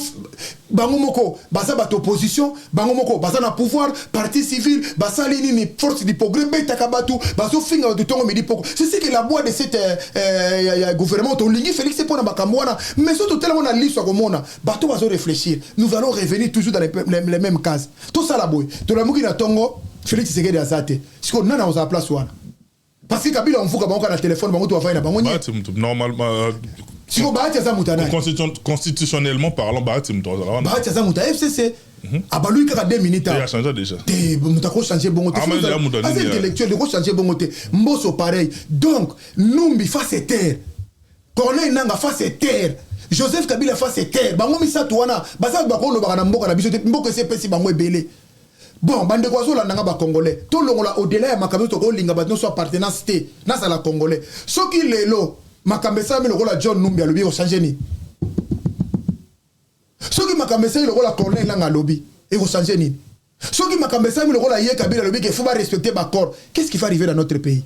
bango moko baza bato opposition, bango moko baza na pouvoir, parti civil basali nini, force du progrès betaka bato, bazofinga bato ntongo, midi, poko. C'est ce que la boîte de cette ya gouvernement. Tolingi Félix mpona makambo wana, mais so totelango na liso ya komona bato bazo réfléchir, nous allons revenir toujours dans les mêmes cases. Tosala boye, tolamuki na ntongo, Félix Tshisekedi aza te. Sikoyo nani akozala place wana? Parce que Kabila mvuka bango kaka na telefone, bango to bafai na bango nye. Normalement. Sikoyo Bahati aza moto anani? Constitutionnellement parlant, Bahati moto azala wana. Bahati aza moto ya FCC, abalui kaka 2 minutes. A changé déjà. Te, moto akochange bongo te, aza intellectuel, ekochange bongo te. Mboso pareil. Donc Numbi face terre, Corneille Nanga face terre, Joseph Kabila face terre, bango misato wana baza bakolobaka na mboka na biso te. Mboka esi epesi bango ebele. Bon, bandeko azolanda nga, bacongolais, tolongola au-delà ya makambo tokolinga bato nyonso, appartenance te. Nazala congolais, soki lelo Makambo esalami lokola John Numbi alobi, ekochange nini? Soki makambo esali lokola Corneille Nanga alobi, ekochange nini? Soki makambo esalami lokola ye Kabila alobi ke faut barespecter baaccord, qu'est ce qui va arriver dans notre pays?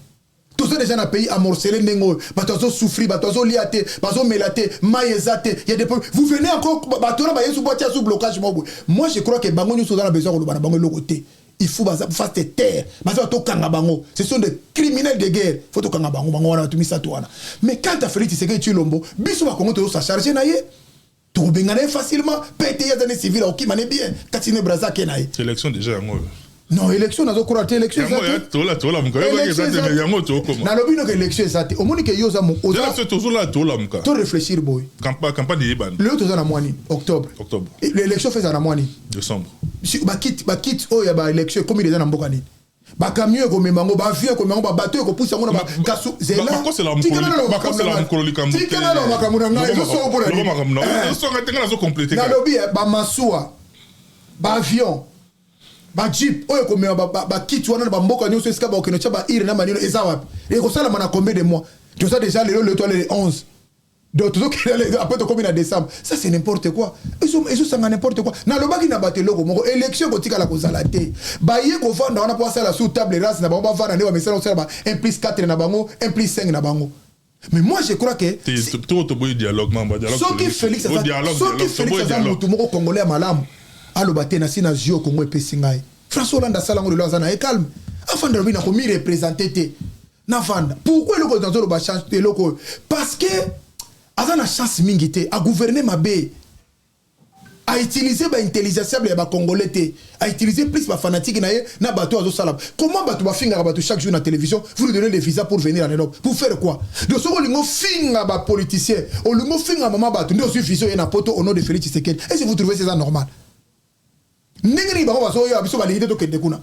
Toza déjà na pays amorcelé. Ndenge oyo bato azosouffrir, bato azolia te, bazomela te, mai eza te, ya des problèmes. Vous venez encore, bato wana bayesu botia sous blocage moko boye. Moi, je crois que bango nyonso oza na besoin koloba na bango eloko te. Il faut baza fasse taire, baza batokanga bango. Ce sont des criminels de guerre, faut tokanga bango, bango wana, bato misato wana. Mais quant à Félix Tshisekedi Tshilombo, biso bakongo tozosa charge na ye, tokobengana ye facilement mpe te. Ye aza ne civil, akokima ne bien kati ne Braza ake na ye. Élection déjà yango oyo. Non, élection nazokura te, élection eza yango te. Tolamuka, oyebaki eza te, mais yango tokoma. Nalobi noke élection eza te. Omoni ke yo oza oza tozola, tolamuka. To réfléchir boye. Campagne eyebani. Lelo toza na mwa nini? Octobre. Octobre. L'élection fe ezala na mwa nini? Décembre. Bakit oyo ya baélection ekomi deja na mboka nini? Bacamion ekomema yango, baavion ekomema yango, babateau ekopusa yango na bakasu. Bakosela mokolo likambo. Tikana na makambo na ngai, ezosongo mpona nini? Makambo na osonga te, ngai nazocompléter. Nalobi bamasuwa, baavion, bajeep oyo ekomema bakiti wana na bamboka nyonso esika bakokende tia baurnes na manino, eza wapi? Ekosalama na combien de mois? Toza déjà lelo, lelo toale 11, donc tozokende, après tokomi na décembre. Ça, c'est n'importe quoi, ezosanga n'importe quoi. Nalobaki na bato eloko moko: élection ekotikala kozala te. Baye kovanda wana mpo basala sur table rase na bango, bavanda nde bamesala kosala ba 1 plus 4 na bango, 1 plus 5 na bango. Mais moi, je crois que to toboyi dialogue, mamba dialogue. Soki Félix aza motu moko congolais ya malamu, aloba te nasi na zio Congo epesi ngai. François Hollande asala yango, lelo aza na ye calme, afanda, alobi nakomi représente te, navanda. Pourquoi eloko nazoloba chance, eloko oyo? Parce que aza na chance mingi te, agouverne mabe, autiliser baintelligentiable ya bacongolais te, autiliser plus bafanatique na ye na bato azosala. Comment bato bafingaka bato chaque jour na télévision, vous lui donnez des visas pour venir en Europe pour faire quoi? Donc soki olingi ofinga bapoliticien, olingi ofinga mama bato, nde ozwi visa, oye na Poto au nom de Félix Tshisekedi. Est ce que vous trouvez ça normal? Ndenge nini bango bazoyoya biso, balingi te tokende kuna?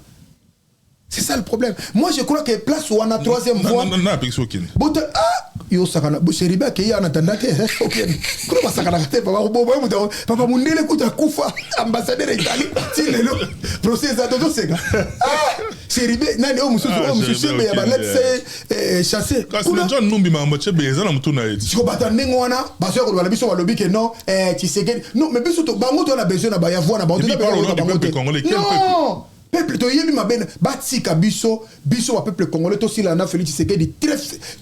C'est ça le problème. Moi, je crois que place wana, troisième voie. Na apekisi okende. Bota, ah, yo sakana Chérubin akei ana tanda te, okende kuna, basakanaka te. Papa bobo moto, papa mundele kuta akufa, ambassadeur ya Italie, ti lelo procès eza, tozoseka. Ah, Chérubin nani oyo mosusu, oyo mosusu Chebe ya baletse chassé. Kasi na John Numbi, makambo Chebe eza na motu na ye. Siko bato ya ndenge wana bazoya koloba na biso, balobi ke non, Tshisekedi non, mais biso bango toza na besoin na ya voix na bango, toza bango te. Non, peuple toyebi mabe, batika biso. Biso bapeuple congolais tosila na Félix Tshisekedi très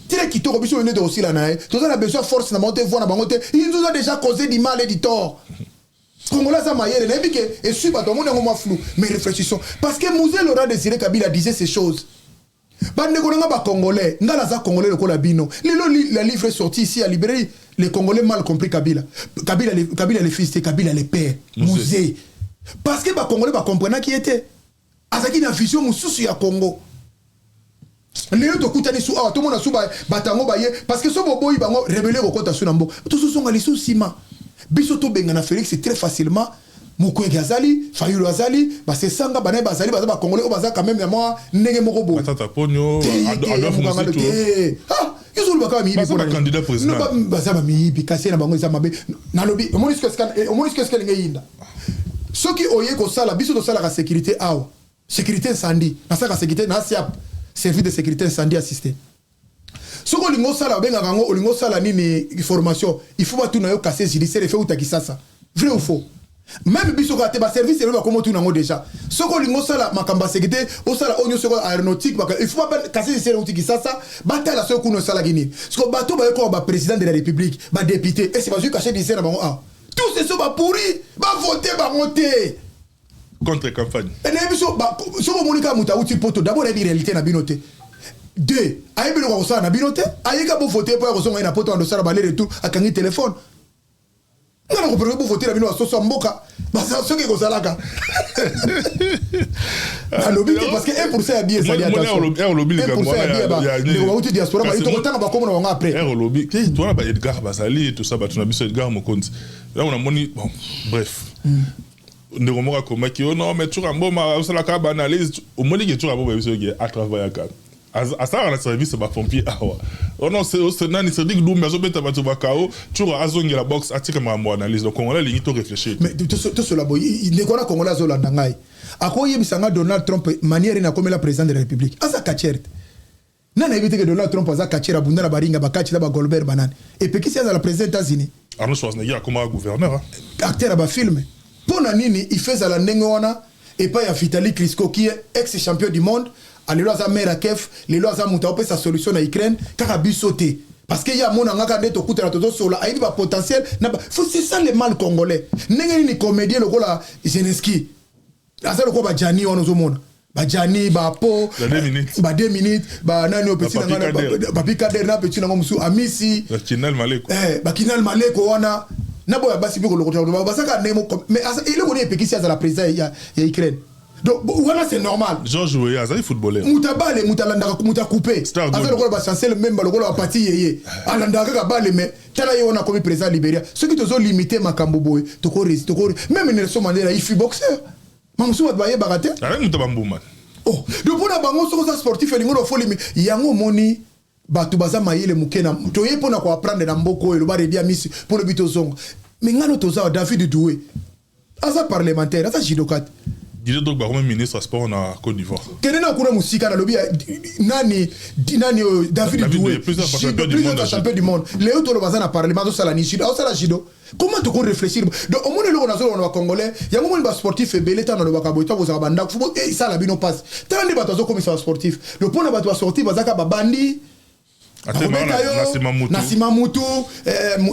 très kitoko. Biso nde tokosila na ye, toza na besoin force na bango te, voix na bango te. Il nous a déjà causé du mal et du tort. Congolais aza mayele, nayebi ke esui bato amoni yango mwa flou, mais réfléchissons, parce que Mzee Laurent Désiré Kabila disait ces choses. Bandeko na nga bacongolais, nga naza congolais lokola bino. Lelo la livre est sorti ici à librairie, Les Congolais mal compris Kabila. Kabila, Kabila le fils te, Kabila le père, Mzee, parce que bacongolais bacomprenaki ye te, azalaki na vision mosusu ya Congo. Lelo tokutani su awa, tomona su bato yango baye, parce que so boboyi bango, rébellion ekokɔta su na mboka, tozozonga lisusu nsima. Biso tobengana Félix très facilement. Mukwege azali, Fayulu azali, basesanga banaye bazali, baza bacongolais oyo baza quand même na mwa ndenge moko boye. Matata Ponyo, Yo ozolobaka bamiyibi, baza bamiyibi, kasi na bango eza mabe. Nalobi, omoni siko esika elingi eyinda. Soki oye kosala, biso tosalaka sécurité awa, sécurité incendie, nasalaka sécurité na SIAP, service de sécurité incendie assisté. Soki olingi osala, babengaka yango, olingi osala nini, formation, il faut batuna yo casier judiciaire efe uta Kisasa, vrai ou faux? Même biso kaka te, baservice ebe bakoma otuna yango déjà. Soki olingi osala makambo ya sécurité, osala oyo nyonso aéronautique, il faut casier judiciaire euti Kisasa, batala soki kuna osalaki nini. Siko bato bayekoka baprésident de la République, badéputé, ese bazwi casier judiciaire na bango awa, tous ce sont bapourri, bavote bango te. Contre campagne. Nayebi so, soki omoni kaka moto awuti Poto, d'abord ayebi réalité na bino te, deux, ayebi eloko akosala na bino te. Ayeka bovote mpo ya kozonga ye na Poto, ando osala bale retour, akangi telefone. Nga na kopréférer bovote na bino basoso ya mboka, soki ekozalaka. Nalobi te parce que 1 % ya bi ezali, attention, 1 % ya bi ndeko bauti diaspora, bali tokotanga bakombo na bango après. Olobi towana ba Edgar bazali, tout ça, bato na biso, Edgar Mokonzi yango namoni. Bon, bref, ndeko moko akomaki: "O non, mais Tshoura Mboma osalaka baanalyse." Omoni ke Tshoura Mboma biso ke atravaillaka, asalaka na service bapompier awa. Oh non, nani, Cédric Dumbe azobeta bato bakao. Tshoura azongela box, atika makambo analyse. Donc congolais alingi to réfléchir. Mais tosola boye, ndeko wana congolais azolanda ngai, akoyebisa nga Donald Trump manière nini akomela président de la République? Aza catcheur te. Nani ayebi te ke Donald Trump aza catcheur, abunda na baringa, bakati na baGoldberg, banani epekisi azala président États-Unis? Arnold Schwarzenegger akomaka gouverneur, hein. Acteur ya bafilm. Mpo na nini ife ezala ndenge wana epai ya Vitali Klitschko, qui est ex champion du monde, alelo aza maire ya Kiev, lelo aza moto aopesa solution na Ukraine, kaka biso te? Parce que ye amonanga kaka nde tokutana, tozosola, ayebi bapotentiel na ba... C'est ça le mal congolais. Ndenge nini comédien lokola Zeneski aza lokola bajani wana, ozomona bajani bapo Ba 2 minutes. Ba 2 minutes, banani oyo, petit Ba na Papi nga, Kader. Papi Kader na petit nango mosusu Amisi. Kinal Maleko. Bakinal Maleko wana na boya basi mpe kolokota basaka ndenge moko, mais eloko nini epekisi azala président ya Ukraine? Donc wana c'est normal. Georges Weah azali footballeur. Moto abale, moto alandaka, moto akupe. Star Aza Gold. lokola bachancel Memba, lokola bapati yeye alandaka kaka bale, mais tala ye wana akomi président ya Libéria. Soki tozolimite makambo boye, toko même Nelson Mandela, il fut boxeur. Mamosusu bato bayebaka te. Azali moto bambuma. Oh, donc mpona bango, soki oza sportif, elingi na ofolimi yango. Omoni bato baza mayele moke na toye mpona koapprendre na mboka oyo. Eloba Redi Amisi mpo lobi tozonga me ngano toza wa David Doué, aza parlementaire, aza judoka te. Didier Drogba akomi ministre ya sport na Côte d'Ivoire. Kende na kuna mosika, nalobi ya nani, nani oyo, David David Doué. Doué, plusieurs fois champion du Plusieurs monde. fois champion du monde. Lelo toloba aza na parlement, azosala ni judo, azosala judo. Comment toko réfléchir? Donc omoni eloko nazoloba na bacongolais yango, omoni basportif ebele, ntango nalobaka boye, ntango bozalaka bandako fo esala bino mpasi. Tala nde bato azokomisa basportif. Donc mpona bato basportif bazaka babandi. Atelema Akobeta na yo nsima mutu. Na nsima mutu,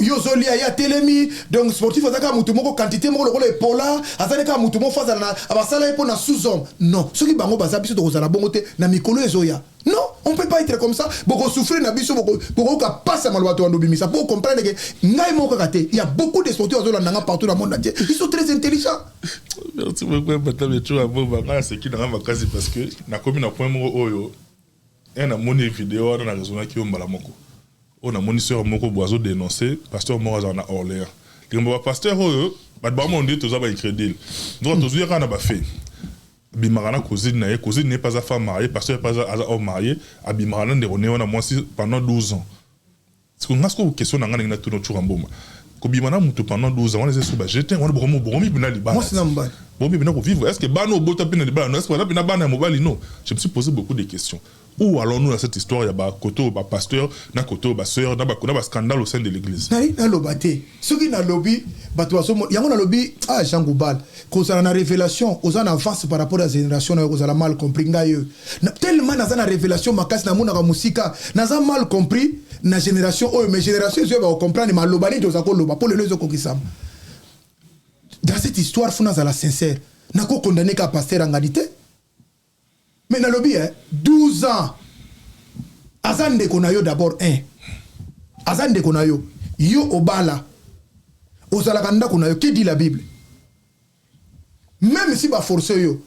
yo ozolia, ye atelemi. Donc sportif aza kaka mutu moko, quantité moko lokola epola, azali kaka mutu moko fo azala na basala ye mpo na sous-homme. Non, soki bango baza, biso tokozala bongo te na mikolo ezoya. Non, on peut pas être comme ça. Bokosouffrir na biso, bokoyoka pasi ya maloba to bando obimisa po comprendre ke ngai moko kaka te. Il y a beaucoup de sportifs bazolanda nga partout dans le monde entier, ils sont très intelligents. Merci beaucoup, madame Tshoura Mboma. Ngai aseki na ngai makasi parce que nakomi na point moko oyo e namoni video wana, na raisonnaki yo mbala moko oyo namoni sœur moko boye azodénonce pasteur moko azala na Orléans. Likambo bapasteur oyo, bato bamona nde toza baincrédule. Donc tozwi kaka na bafe abimaka na cousine na ye. Cousine na ye mpe aza femme mariée, pasteur mpe aza homme marié. Abimaka na ndeko na ye wana mwasi pendant 12 ans. Siko nga sikoyo, question na nga ndenge natuna Tshoura Mboma, kobima na motu pendant 12 ans wana eza so bajete wana, bokomi mpena libala? Mwasi na mobali. Bokomi mpena kovivre? Est ce que bana obota mpe na libala no? Est ce que baza mpena bana ya mobali? Non, je me suis posé beaucoup de questions. Où allons-nous dans cette histoire ya bakote oyo bapasteur na kote oyo basœur na bascandale au sein de l'église? Nali naloba te. Soki nalobi, bato bazomo yango. Nalobi, ah, Jean Goubal, kozala na révélation, oza na avance par rapport ya génération na yo, kozala mal compris. Ngai oyo tellement naza na révélation makasi, namonaka mosika, naza mal compris na génération oyo, mais génération ezoyo bakocomprendre maloba nini toza koloba mpo lelo ezokokisama. Dans cette histoire, faut nazala sincère. Nakokondane ka pasteur angani te, mais nalobi, 12 ans, aza ndeko na yo d'abord. Un, aza ndeko na yo, yo obala, ozalaka ndako na yo. Que dit la Bible? Même si baforce yo,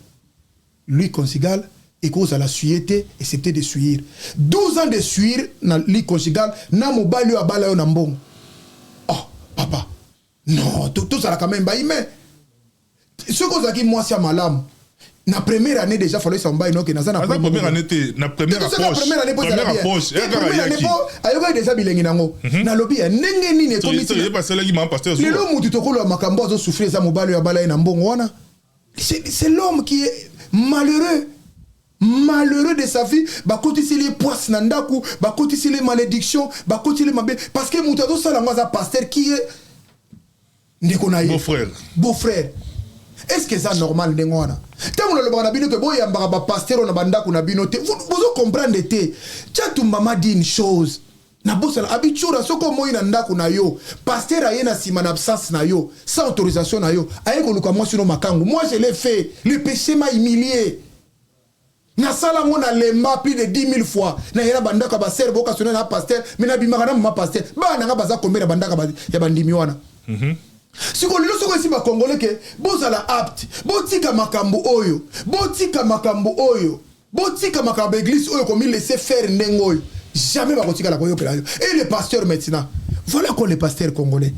lit conjugal ekozala souillé te, excepté de souillure. 12 ans de souillure na lit conjugal na mobali oyo abala yo na mbongo. Oh papa, non, tozalaka même bahumain. Soki ozalaki mwasi ya malamu, na première année déjà fallait mobali noke naza na Aza première année te, na première approche. Première année po Première approche première année po ayokaki déjà bilengi nango. Nalobi ya ndenge nini ekomi? Ye basalaki mama pasteur. Lelo mutu tokoloba makambo azosouffrir eza mobali oyo abala ye na mbongo wana. C'est l'homme qui est malheureux, malheureux de sa vie. Bakotiseli ye poisse na ndako, bakotiseli ye malédiction, bakotiseli ye mabe, parce que moto azosala yango aza pasteur qui est ndeko na ye. Beau frère. Beau frère. Est ce que eza normal ndenge wana? Ntango nalobaka na bino ke boyambaka bapasteur oyo na bandako na bino te, bozocomprendre te. Tiatumba m'a dit une chose, nabosana abitsura. Soki omoi na ndako na yo, pasteur aye na nsima na absence na yo, sans autorisation na yo, aye koluka mwasi no makangu. Moi, je l'ai fait, le péché m'a humilié. Nasala yango, nalemba plus de 10 000 fois. Nayela bandako ya basere, bokasona na pasteur, mais nabimaka na mama pasteur. Bana nanga baza combien na bandako ya bandimi wana? Sikoyo lelo, soki esi bakongole ke bozala apte, botika makambo oyo, botika makambo oyo, botika makambo église oyo komi laisser faire ndenge oyo, jamais bakotikala koyokela yo. Et le pasteur maintenant, voilà quoi, le pasteur congolais,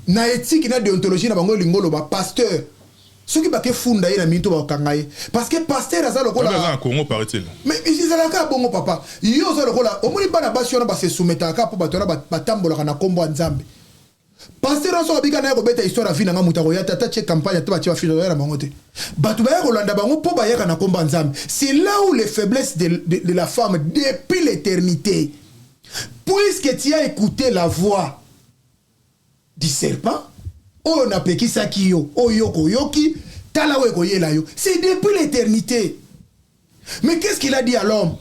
na éthique na déontologie na bango, elingi oloba pasteur soki bakefunda ye na mingi to bakokanga ye, parce que pasteur aza lokola aza na Congo, paraît-il. Mais ezalaka bongo, papa. Yo oza lokola omoni bana basi wana basesoumettaka mpo bato wana batambolaka na nkombo ya Nzambe. Pasteur nyonso abika na ye kobeta histoire ya vie na nga, moto akoya te. Ata tie campagne, ata batie bafile, oya na bango te. Bato baya kolanda bango mpo bayaka na komba Nzambe. C'est là où les faiblesses de la femme depuis l'éternité. Puisque tu as écouté la voix du serpent oyo napekisaki yo, oyo koyoki, tala oyo ekoyela yo. C'est depuis l'éternité. Mais qu'est-ce qu'il a dit à l'homme?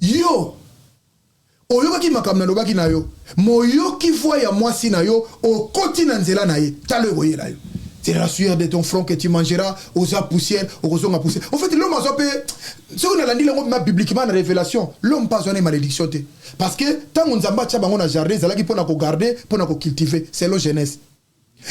Yo oyokaki makambo nalobaki na yo, moyoki voix ya mwasi na yo, okoti na nzela na ye, tala oyo ekoyela yo. C'est la sueur de ton front que tu mangeras, oza poussière, okozonga poussière. En fait, l'homme azwa mpe, soki nalandi yango ma bibliquement na révélation, l'homme mpe azwa na malédiction te, parce que ntango Nzambe atya bango na jardin, ezalaki mpona kogarder, mpona kocultiver, selon Genèse.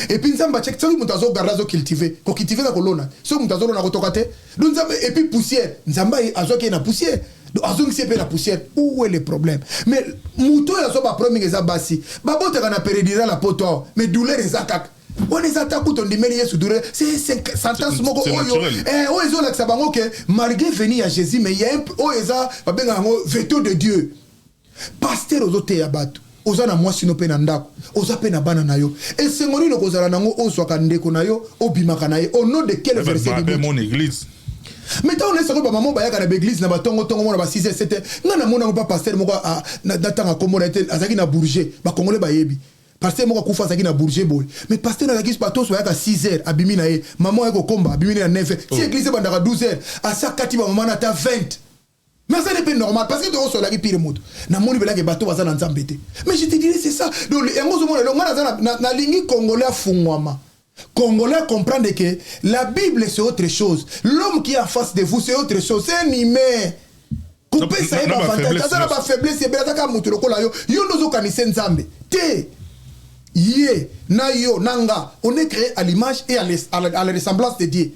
Et puis Nzambe atiaki, soki moto azogarder, azocultiver, kocultiver na kolona, soki moto azolona, kotoka te. Donc Nzambe, et puis poussière, Nzambe azwaki ye na poussière, donc azongisi ye mpe na poussière. Où est le problème? Mais moto oyo azwa baproblème mingi eza basi. Babotaka na péridurale na poto awa, mais douleur eza kaka wana. Eza ta kutu ondimeli Yesu, douleur, c'est sentence moko C'est oyo naturel. Oyo ezolakisa bango ke malgré venue ya Jésus, mais ya oyo eza babengaka yango veto de Dieu. Pasteur, ozoteya bato, oza na mwasi no mpe na ndako, oza mpe na bana na yo. Esengo nini okozala nango ozwaka ndeko na yo, obimaka na ye? Au nom de quel verset Mpe biblique? mon église. Mais ntango nayesako, bamama bayaka na baéglise na batongotongo, mona ba 6 heures, 7 heures. Ngai namonango mpa pasteur moko, natanga kombo na ye te, azalaki na Bourget, bakongole bayebi. Pasteur moko akufa, azalaki na Bourget boye. Mais pasteur azalaki, bato nyonso bayaka 6 heures, abimi na ye. Mama oye kokomba, abimi na ye na 9 heures. Si église ebandaka 12 heures, asi akati bamama na ata 20. Mais ça n'est pas normal, parce que tokosolaki pire moto namoni belaki bato baza na Nzambe te. Mais je te dirais, c'est ça. Donc yango ozomona elongo, nga naza nalingi Congolais afungwama, Congolais comprendre que la Bible, c'est autre chose, l'homme qui est en face de vous, c'est autre chose, c'est un humain. Kopesa ye Na baavantage, bafaiblesse aza na nyonso. bafaiblesse ebele, aza kaka moto lokola yo. Yo nde ozokanisa Nzambe te. Ye na yo na nga, on est créé à l'image et à la ressemblance de Dieu.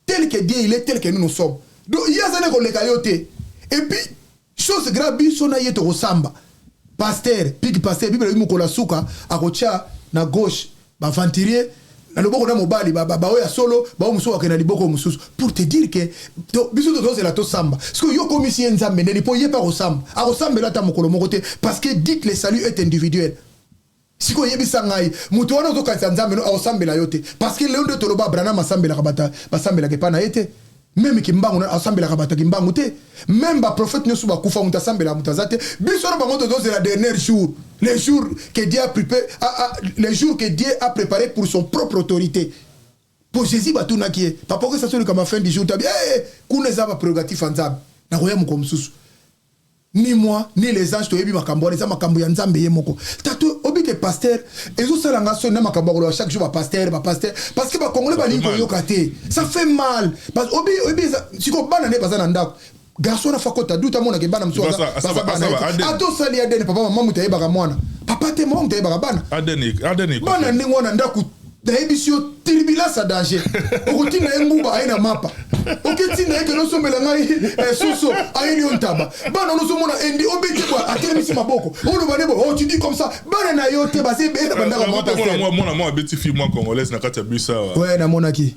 Tel que Dieu il est, tel que nous, nous sommes. Donc ye aza nde koleka yo te. Et puis, chose grave, biso na ye tokosamba. Pasteur pik, pasteur, Bible elobi mokolo ya suka akotia na gauche baaventurier, na loboko na mobali baoyo ya solo, bao mosusu bakende na liboko mosusu. Pour te dire que biso tozozela tosamba. Parce que yo komisi ye Nzambe ndeni mpo ye mpe akosamba, akosambela ata mokolo moko te, parce que dites, le salut est individuel. Sikoyo oyebisa ngai, moto wana ozokanisa Nzambe no, akosambela yo te, parce que leo nde toloba, Abraham asambelaka, bato basambelaka epa na ye te. Même Kimbangu asambelaka bato ya Kimbangu te. Même baprophète nyonso bakufa, moto asambelaka moto aza te. Biso na bango tozozela dernier jour, les jours que Dieu a préparé, les jours que Dieu a préparé pour son propre autorité. Po Jésus batunaki ye: papa, okesa so likambo ya fin du jour? Tabi hey, kuna eza baprérogative ya Nzambe, nakoya moko mosusu. Ni moi ni les anges toyebi makambo wana, eza makambo ya Nzambe ye moko. Tato obi te, pasteur, ezosala nga soni na makambo ya koloba chaque jour bapasteur, bapasteur, parce que bakongole balingi koyoka te. Ça fait mal, parce obi oyebi sikoyo bana nde baza na ndako, garçon na fakota duta, amonaka bana mosusu baza bana ye te. Ata osali ADN, papa, mama, moto ayebaka mwana papa te, mama moto ayebaka bana. ADN. Bana ndenge wana, ndako nayebisi yo, turbulence ya danger. Okotinda ye nguba, aye na mapa. Oketinda ye kende osombela ngai soso, ayeli yo ntaba. Bana wana ozomona endi obeti bwa, atelemisi maboko, oloba nde boye: oh, tu dis comme ça. Bana na yo te, baza ebele na bandako ya mama pasteur. Mwana mwa abeti fille mwa congolaise na kati ya bus awa. Ouais, namonaki,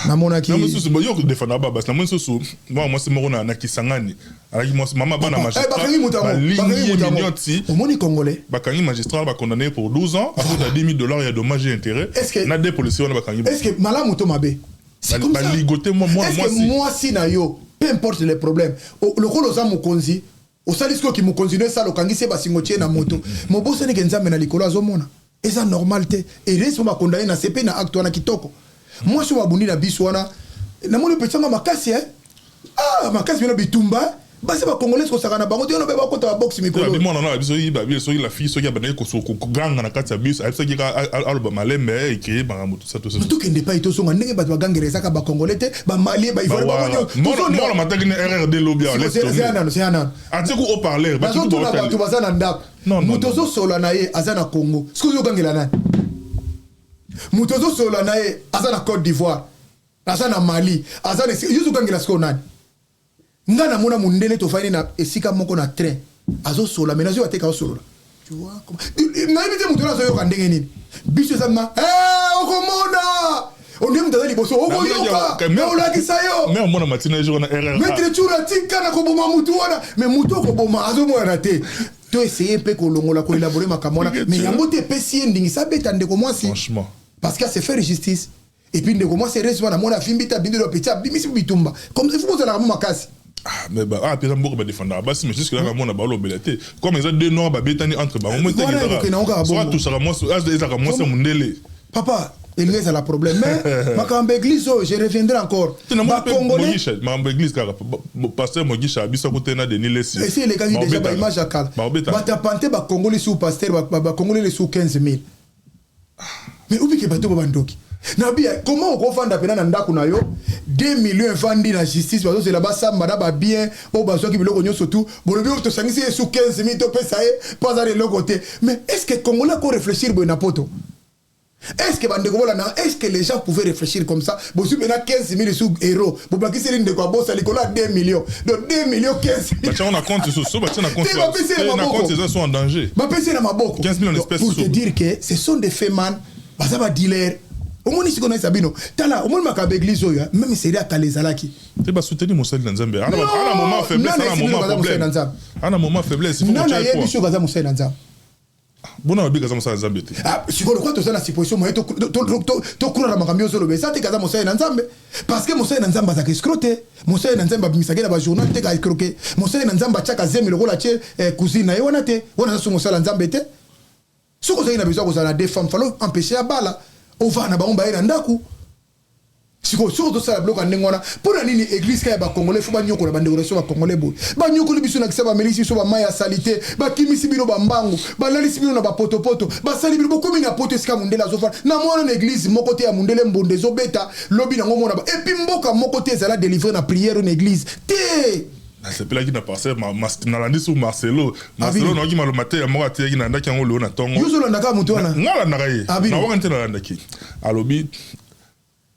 namonaki. Na mosusu bo yo kodefanda babasi. Na mosusu mwana mwasi moko na Kisangani, alaki mwasi mama bana. Eh, bakangi moto yango, bakangi Balingi moto yango. minioti. Omoni Congolais. Bakangi magistrat, bacondamné pour 12 ans, afuta 10 000 $ ya dommage et intérêt. Na deux policiers wana bakangi. Est ce que malamu to mabe? C'est comme ça. Baligote mwana Est-ce que mwasi. Mwasi na yo, peu importe les problèmes, lokola oza mokonzi, osali sikoyo mokonzi no esala, okangisi ye basingo, tie na moto, mobosani ke Nzambe na likolo azomona. Eza normal te. Eresi mo bakondane na sepe na acte wana kitoko. Mwasi oyo babundi na biso wana, namoni opesanga makasi, eh? Ah, makasi bino bitumba. Basi bacongolais kosaka na bango te, yono mpe bakota baboxe mikolo. Mwana na biso oyiba biso, soki la fille soki abandaki koganga na kati ya biso, ayebisaki aloba malembe, ekeye makambo tout ça, tout ça. Tokende epai, tozonga ndenge bato bagangela. Ezaka bacongolais te, bamalie, baivoire, bango nyonso. Mwana mataki na RRD lobi awa. Zeya nano, zeya nano. Atie ku haut-parleur. Nazotuna bato baza na ndako. Moto ozosola na ye aza na Congo, soki ozogangela nani? Moto ozosola na ye aza na Côte d'Ivoire, aza na Mali, aza na yo, ozogangela sikoyo nani? Nga namona mondele, tofandi na esika moko na train, azosola, mais nazoyoka te ka osolola. Nayebi te moto wana azoyoka ndenge nini. Biso eza ma okomona onde moto aza liboso, okoyoka, olakisa yo. Mais omona matina jour na RR. Maître Tshoura, tika na koboma mutu wana. Mais mutu okoboma azomonana te. To essayer mpe kolongola, koélaborer makambo wana, mais yango te epesi ye ndingisa abeta ndeko mwasi. Franchement. Parce que se faire justice. Et puis ndeko mwasi, heureusement, namoni afimbi te, abindi petit, abimisi bitumba comme il faut. Bozalaka mo makasi. Ah, mais ba ah mpenza mboka badefendaka basi, mais jusque là kamona balobela te, comme eza deux noirs babetani entre bango. Mo Wana ekokende yango kaka so bongo. Atusaka mwasi, ezalaka mwasi ya mondele. Papa, elingi ezala problème, mais makambo église oyo, je reviendrai encore. Te namoni mpe Bacongolais Mogisha, makambo église kaka, pasteur Mogisha abiso akute na Denis Lesi. Esi elekaki déjà, baimage ya kala. Baobetaka. Bato ya pante bakongoli su pasteur, bakongoli su 15 000, mais obike bato bo bandoki nabia. Comment okofanda pena na ndako na yo, 2 millions evandi na justice, bazozela basamba na babien oyo bazwaki, biloko nyonso tu bolobi oyo tosangisi ye su 15 000, topesa ye mpo aza na eloko te? Mais est ce que Congolais ako réfléchir boye na poto? Est ce que bandeko bolanda, est ce que les gens pouvaient réfléchir comme ça? Bozwi mpena 15 000 su euro, bobakiseli ndeko abosa likolo ya 2 millions, donc 2 millions 15 000. Batia ngo na compte so so batia na compte. Te, bapesi ye te, na na maboko. Compte eza so en danger. Bapesi ye na maboko. 15 000 en Donc, espèces. pour te Sobre. dire que ce sont des faits man, baza badealer. Omoni sikoyo nayesa bino, tala, omoni makambo église oyo, hein, même série akala ezalaki. Te, basoutenir mosali na Nzambe ana Non, ana moment faiblesse, nana ana esi bino moment baza mosali na problème, Nzambe. ana moment faiblesse, il faut Nana kotia ye ayebi poids. soki aza mosali na Nzambe. Bona babika aza mosali na Nzambe te. Ah, sikoyo lokwa toza na supposition moye tokurana makambo nyonso oloba, eza te kaza mosali na Nzambe, parce que mosali na Nzambe azalaka escroc te. Mosali na Nzambe abimisaki na bajournal te ka escroquer. Mosali na Nzambe atiaka zemi lokola atie cousine na ye wana te. Wana aza so mosali ya Nzambe te. Soki ozalaki na besoin kozala na deux femmes, fallait empêcher ya bala ovanda na bango, baye na ndako. Sikoyo soki tozosala biloko ya ndenge wana, mpo na nini église kaka ya Bacongolais faut banyokola bandeko na biso Bacongolais boye? Banyokoli biso na kisa, bamelisi biso bamai ya saleté, bakimisi bino bambangu, balalisi bino na bapotopoto, basali bino bokomi na poto esika mondele azofanda. Na mwana na église moko te ya mondele mbonda ezobeta lobi nango mona ba. Et puis mboka moko te ezala délivré na prière na église te. Nasepelaki na pasteur, nalandi su Marcelo, Marcelo. Abini. Nayoki maloba te ya moko ateyaki, nalandaki yango lelo na ntongo. Yo ozolandaka moto wana? Nga alandaka ye. Abini. Nawaka te, nalandaki, alobi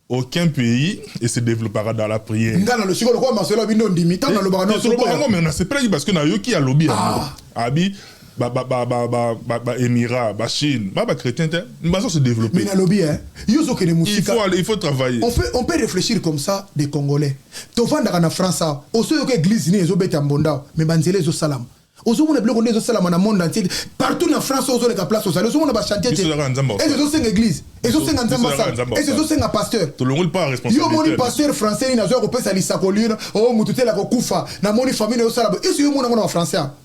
aucun pays et se développera dans la prière. Nga na losiko lokola Marcelo abino ndimi ntango nalobaka. Tolobaka yango, mais nasepelaki parce que nayoki alobi yango, abi ba Émirat, ba Chine, ba bachrétien te, bazo se développer. Mais nalobi, hein, yo ozokende Il mosika. faut aller, il faut travailler. On peut réfléchir comme ça des Congolais. Tovandaka na France awa, osoyoka église nini ezobeta mbonda awa, mais banzela ezosalama, ozomona biloko nde ezosalama na monde entier, partout na France ozoleka, place ozali, ozomona bachantier te. Biso ezalaka Nzambe Ese akosala. ezosenga église, ezosenga Nzambe Biso ezalaka asala? Nzambe Ese akosala. ezosenga pasteur? Tolongoli pa Yo omoni responsabilité. pasteur français nini azoya kopesa lisako lino o mutu te kokufa, namoni famille ezosala boye? Ese yo omona ngo na bafrançais awa?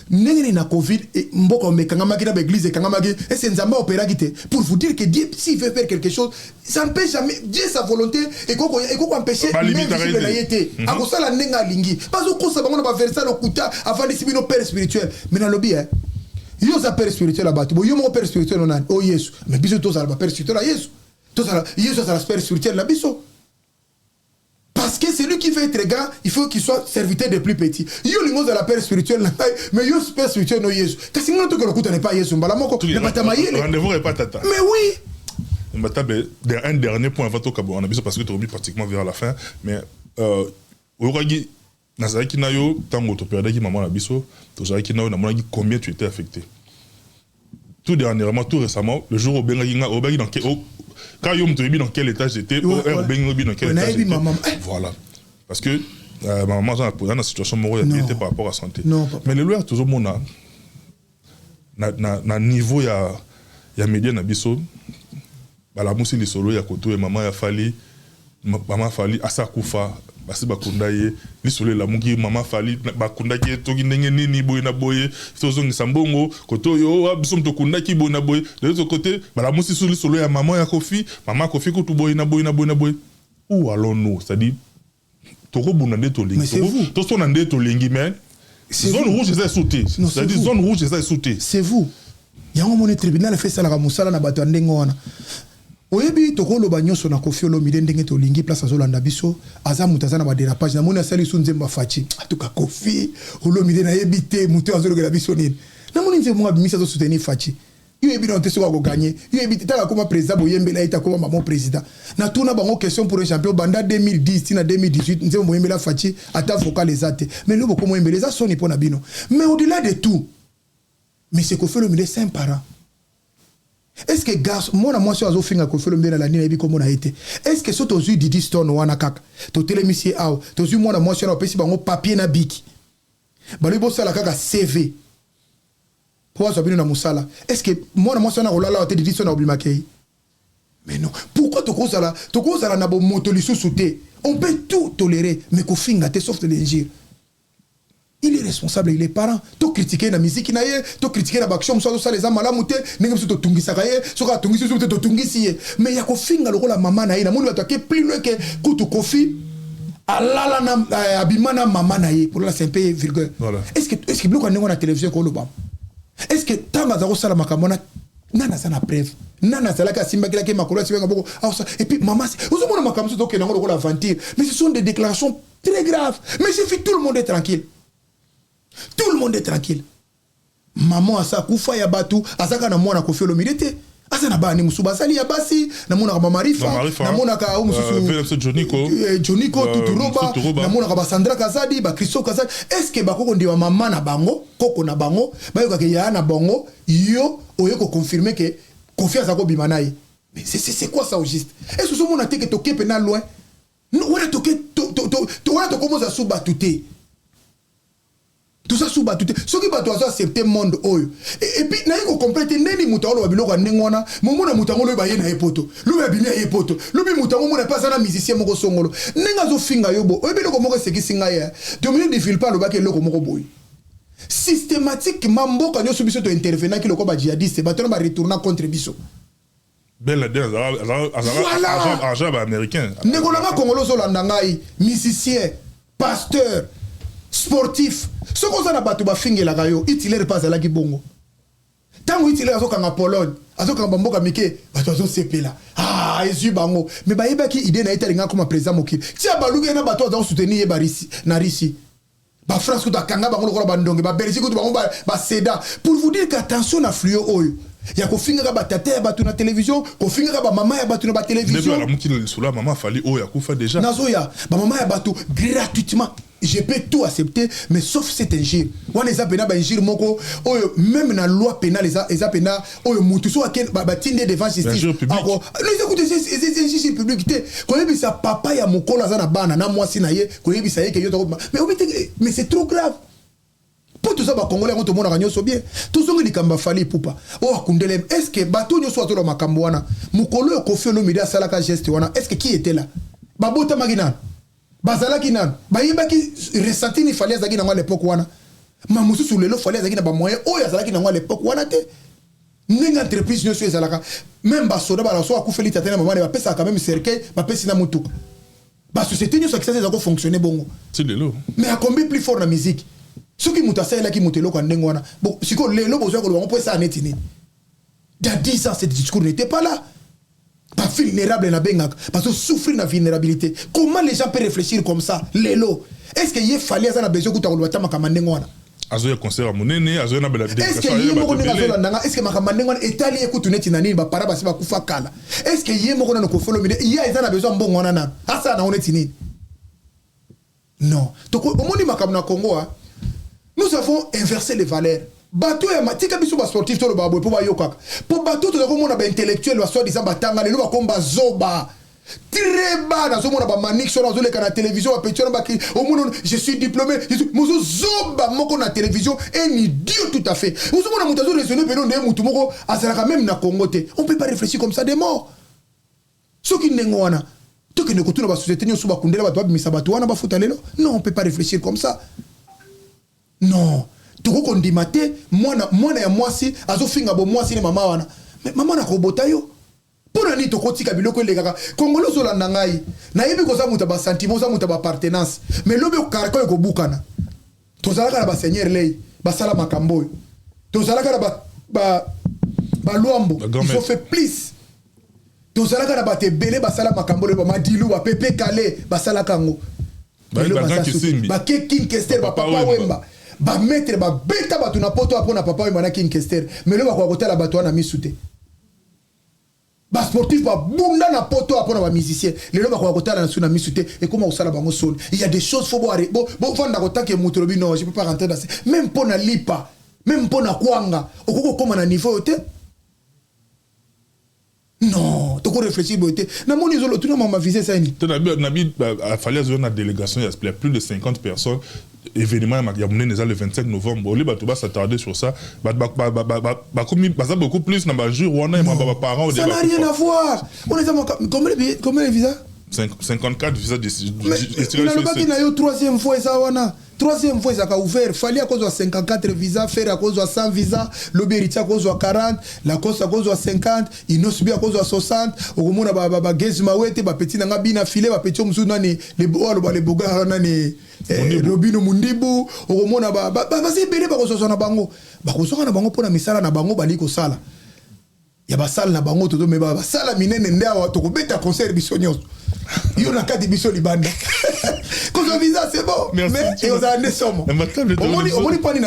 Ndenge nini na Covid mboka ekangamaki na baeglise ekangamaki, ese Nzambe aopéraki te? Pour vous dire que Dieu, s'il veut faire quelque chose, ça ne peut jamais, Dieu, sa volonté ekoko empêcher Balimitaka même visible na ye ye te. Akosala ndenge alingi. Bazokosa bango na baverset lokuta, avandisi bino père spirituel. Mais nalobi, eh, yo oza père spirituel ya bato bo, yo moko père spirituel o nani? O Yesu. Mais biso tozala bapère spirituel ya Yesu, tozala Yesu azala père spirituel na biso, parce que celui qui veut être grand, il faut qu'il soit serviteur des plus petits. Yo lingo ozala père spirituel na ngai, mais yo père spirituel no Yesu, kasi ngai tokela okutana epai Yesu mbala moko na bato ya mayele. Rendez-vous epa tata. Mais oui. Matabe, un dernier point avant tokabwana biso, parce que tokomi pratiquement vers la fin. Mais oyokaki, nazalaki na yo ntango toperdaki mama na biso, tozalaki na yo, namonaki combien tu étais affecté. Tout dernièrement, tout récemment, le jour obengaki nga, obengaki dans quel, quand yo moto oyebi dans quel état j'étais, obengi, oyebi dans quel état nayebi j'étais. maman. Eh. Voilà, parce que ma maman aza na situation moko ya Non. bien te par rapport à santé. Non, papa. Mais lelo ya tozomona na niveau ya média na biso, balamusi lisolo ya koto ya mama ya Fally. Mama Fally asa kufa, basi bakunda ye, lisolo elamuki, mama Fally bakundaki ye toki ndenge nini, boye na boye, tozongisa mbongo koto oyo, ah, biso moto tokundaki boye na boye. De l'autre côté, balamusi su lisolo ya mama ya Kofi, mama Kofi kutu boye na boye na boye na boye. Où allons-nous? C'est-à-dire tokobunda nde Mais tolingi, c'est vous. tosona nde tolingi, mais C'est zone vous. rouge eza esu te. Non, c'est C'est-à-dire vous. zone rouge eza esu te. C'est vous. Yango moni tribunal efe esalaka mosala na bato ya ndenge wana. Oyebi, tokoloba nyonso na Kofi Olomide ndenge tolingi, place azolanda biso, aza moto aza na badérapage. Namoni asali su nzembo afaci atuka Kofi Olomide, nayebi te moto oyo azolokela biso nini. Namoni nzembo moko abimisi, azosoutenir Faci. Yo yebi nano te soki akoganye. Yo yebi te, tala, akoma président, boyembela ye te, akoma mamo président. Natuna bango question pour un champion: banda 2010 tina 2018, nzembo boyembela Faci, ata vocal eza te, mais lelo bokoma oyembela, eza soni mpo na bino. Mais au-delà de tout, mais c'est Kofi Olomide, c'est un parent. Est ce que garçon, mwana mwasi oyo azofinga Kofi Olomide na landi, nayebi komona ye te, est ce que so tozwi Didi Stone wana kaka, totelemisi ye awa, tozwi mwana mwasi wana, opesi bango papier na biki, Balobi bosala kaka CV mpo azwa bino na mosala. Est ce que mwana mwasi wana akolala awa te? Didi so na obimaka ye. Mais non, pourquoi tokozala na bomoto lisusu te? On peut tout tolérer, mais kofinga te, sauf de l'injure. Il est responsable, il est parent. Tocritiquer na miziki na ye, tocritiquer na baaction mosusu azosala, eza malamu te. Ndenge biso totungisaka ye, soki atungisi biso te, totungisi ye. Mais ya kofinga lokola mama na ye, namoni bato ake plus loin ke kutu Kofi alala na abima na mama na ye. Pour là, c'est un peu vulgaire. Voilà. Est ce que biloko ya ndenge wana na télévision ekoloba? Est ce que ntango aza kosala makambo wana, nani aza na preuve? Nani azalaki, asimbakelaki makolo, asimbaki maboko aosa? Et puis mama, ozomona makambo mosusu, tokende yango lokola aventure, mais ce sont des déclarations très graves. Mais j'ai vu, tout le monde est tranquille, tout le monde est tranquille. Mama asa akufa ya bato, aza kaka na mwana Kofi Olomide te, aza na bana mosusu basali ya basi. Namonaka Mamarifa, namonaka oyo mosusu, Joniko Tuturoba, namonaka Basandra Kazadi, Bakristo Kazadi. Est ce que bakoki kondima mama na bango, koko na bango, bayokaka yaya na bango? Yo oye koconfirmer ke Kofi aza kobima na ye, mais c'est quoi ça au juste? Est ce que ozomona te ke toke mpenza loin wana? Toke wana, tokomoza su bato te, toza su bato te. Soki bato azo accepte monde oyo, et puis naye kocomprendre te ndeni moto aoloba biloko ya ndenge wana. Momona moto yango, lobi aye na ye poto, lobi abimi aye poto, lobi moto yango omona mpe aza na musicien moko songolo, ndenge azofinga yo bo. Oyebi eloko moko esekisi ngai? Ya Dominique de Villepin alobaki eloko moko boye: systématiquement, mboka nyonso biso tointervenaki lokola bajihadiste, bato wana baretourna contre biso. Ben Laden azala agent baaméricain. Ndeko na nga Congolo, ozolanda ngai, musicien, pasteur, sportif, soki oza na bato bafingelaka yo. Hitler mpe azalaki bongo. Ntango Hitler azokanga Pologne, azokanga bamboka mike, bato azosepela, ah, ezwi bango. Mais bayebaki idée na ye te, alingaka koma président mokili. Tia baluki ye na bato aza kosoutenir ye na Russie. Bafrance kutu akanga bango lokola bandonge, babelgique kutu bango baseda. Pour vous dire que attention na flio oyo ya kofingaka batata ya bato na télévision, kofingaka bamama ya bato na batélévision. Mama Fally oyo akufa déjà. Nazoya, bamama ya bato gratuitement, je peux tout accepter, mais sauf cette injure wana. Eza mpenza bainjure moko oyo même na loi pénale eza mpenza oyo mutu so batindi devant justice, eza kutu injure publique te. Koyebisa papa ya mokolo aza na bana na mwasi na ye, koyebisa ye ke yo, mais obi te, mais c'est trop grave. Mpo toza bakongole, yango tomonaka nyonso bien. Tozongi likambo ya Fally Ipupa oyo akundele. Est ce que bato nyonso azoloba makambo wana, mokolo oyo Kofi Olomide asalaka geste wana, est ce que qui était là? Babotamaki nano? Bazalaki nano? Bayebaki ressenti ni Fally azalaki nango à l'époque wana? Ma mosusu lelo Fally azalaki na bamoyen oyo azalaki nango à l'époque wana te. Ndenge entreprise nyonso ezalaka, même basoda bala so akufeli tata na mama, bapesaka même cercueil, bapesi na motuka. Basociété nyonso ya Kisasa eza kofonctionne bongo. Ti lelo. Mais akombi plus fort na musique. Soki moto asalelaki moto eloko ya ndenge wana, bon, sikoyo lelo bozwa koloba ngo mpo esala neti nini? Dans 10 ans, ce discours n'était pas là. Bavulnérable nabengaka, bazosouffrir na vulnérabilité. Comment les gens peuvent réfléchir comme ça lelo? Est ce que ye Fally aza na besoin kuta koloba ta makambo ndenge wana? Azoya concert ya monene, azoya na est ce que ye moko ndenge azolanda nga, est ce que makambo ndenge wana etali ye kutu neti na nini? Bapara basi bakufa kala. Est ce que ye moko nano Kofi Olomide ye eza na besoin mbongo wana nano asala nango neti nini? Non, omoni makambo na Congo, ah, nous avons inversé les valeurs. Bato ya tika biso basportif, toloba boye mpo bayokaka, mpo bato toza komona baintellectuel, basoi-disant batanga, lelo bakomi bazoba très bas. Nazomona bamanix wana azoleka na télévision, bapeti wana baki, omona: "Je suis diplômé." Mozozoba moko na télévision, un idiot tout à fait. Ozomona moto azoraisonne peno ndeye motu moko azalaka même na Congo te. On peut pas réfléchir comme ça des morts. Soki ndenge wana, tokende kotuna basociété nyonso bakundela bato, babimisa bato wana, bafuta lelo. Non, on peut pas réfléchir comme ça. Non, tokoki kondima te. Mwana, mwana ya mwasi azofinga bo mwasi ne mama wana, mais mama nakobota yo mpo na nini? Tokotika biloko elekaka. Kongolo, ozolanda ngai, nayebi koza moto ya basentiment, oza moto ya baappartenance, mais lobi okaraka oyo ekobukana. Tozalaka na baseigneur lei basala makambo oyo, tozalaka na balwambo, ils ont fait plus. Tozalaka na bato ebele basala makambo oyo, bamadilu, bapepe kale basalaka yango, bake King Kester, bapapa Wemba, bamaître babeta bato na poto mpo na Papa Wemba na King Kester. Mais lelo bakoka kotala bato wana misu te. Basportif babunda na poto mpo na bamusicien, lelo bakoka kotala na su na misu te, ekóma kosala bango soni. Il y a des choses, faut bovanda kotake moto lobi: "Non, je peux pas rentrer dans ce." Même mpo na lipa, même mpo na kwanga, okoki kokóma na niveau oyo te. Non, toko réfléchir boye te. Namoni ezolo tuna mama vise esani. Te, nabi Afali azoya na délégation ya plus de 50 personnes. Événement ya monene eza le 25 novembre. Oli bato bas'attarder sur ça, bakomi baza beaucoup plus na bajour wana ya baparents. Ça n'a rien à voir. On est combien de, combien de visa? 54 visa. Nalobaki na yo, troisième fois eza wana, troisième fois ezalaka ouvert. Fally akozwa 54 visa, Ferre akozwa 100 visa, lobi Héritier akozwa 40, Lacoste akozwa 50, Innoss'B akozwa 60. Okomona bagezi mawete, bapeti na nga bina file, bapeti oyo mosusu nani, oyo aloba leboga nani, Robino Mundibu. Okomona baza ebele, bakozwazwa na bango, bakozwaka na bango mpona misala na bango bali kosala ya basala na bango. Tozomeba basala minene nde awa tokobeta concert biso nyonso, yo na kati, biso libanda. Kozwa visa, c'est bon, mais ekozala nde somo. Omoni mpani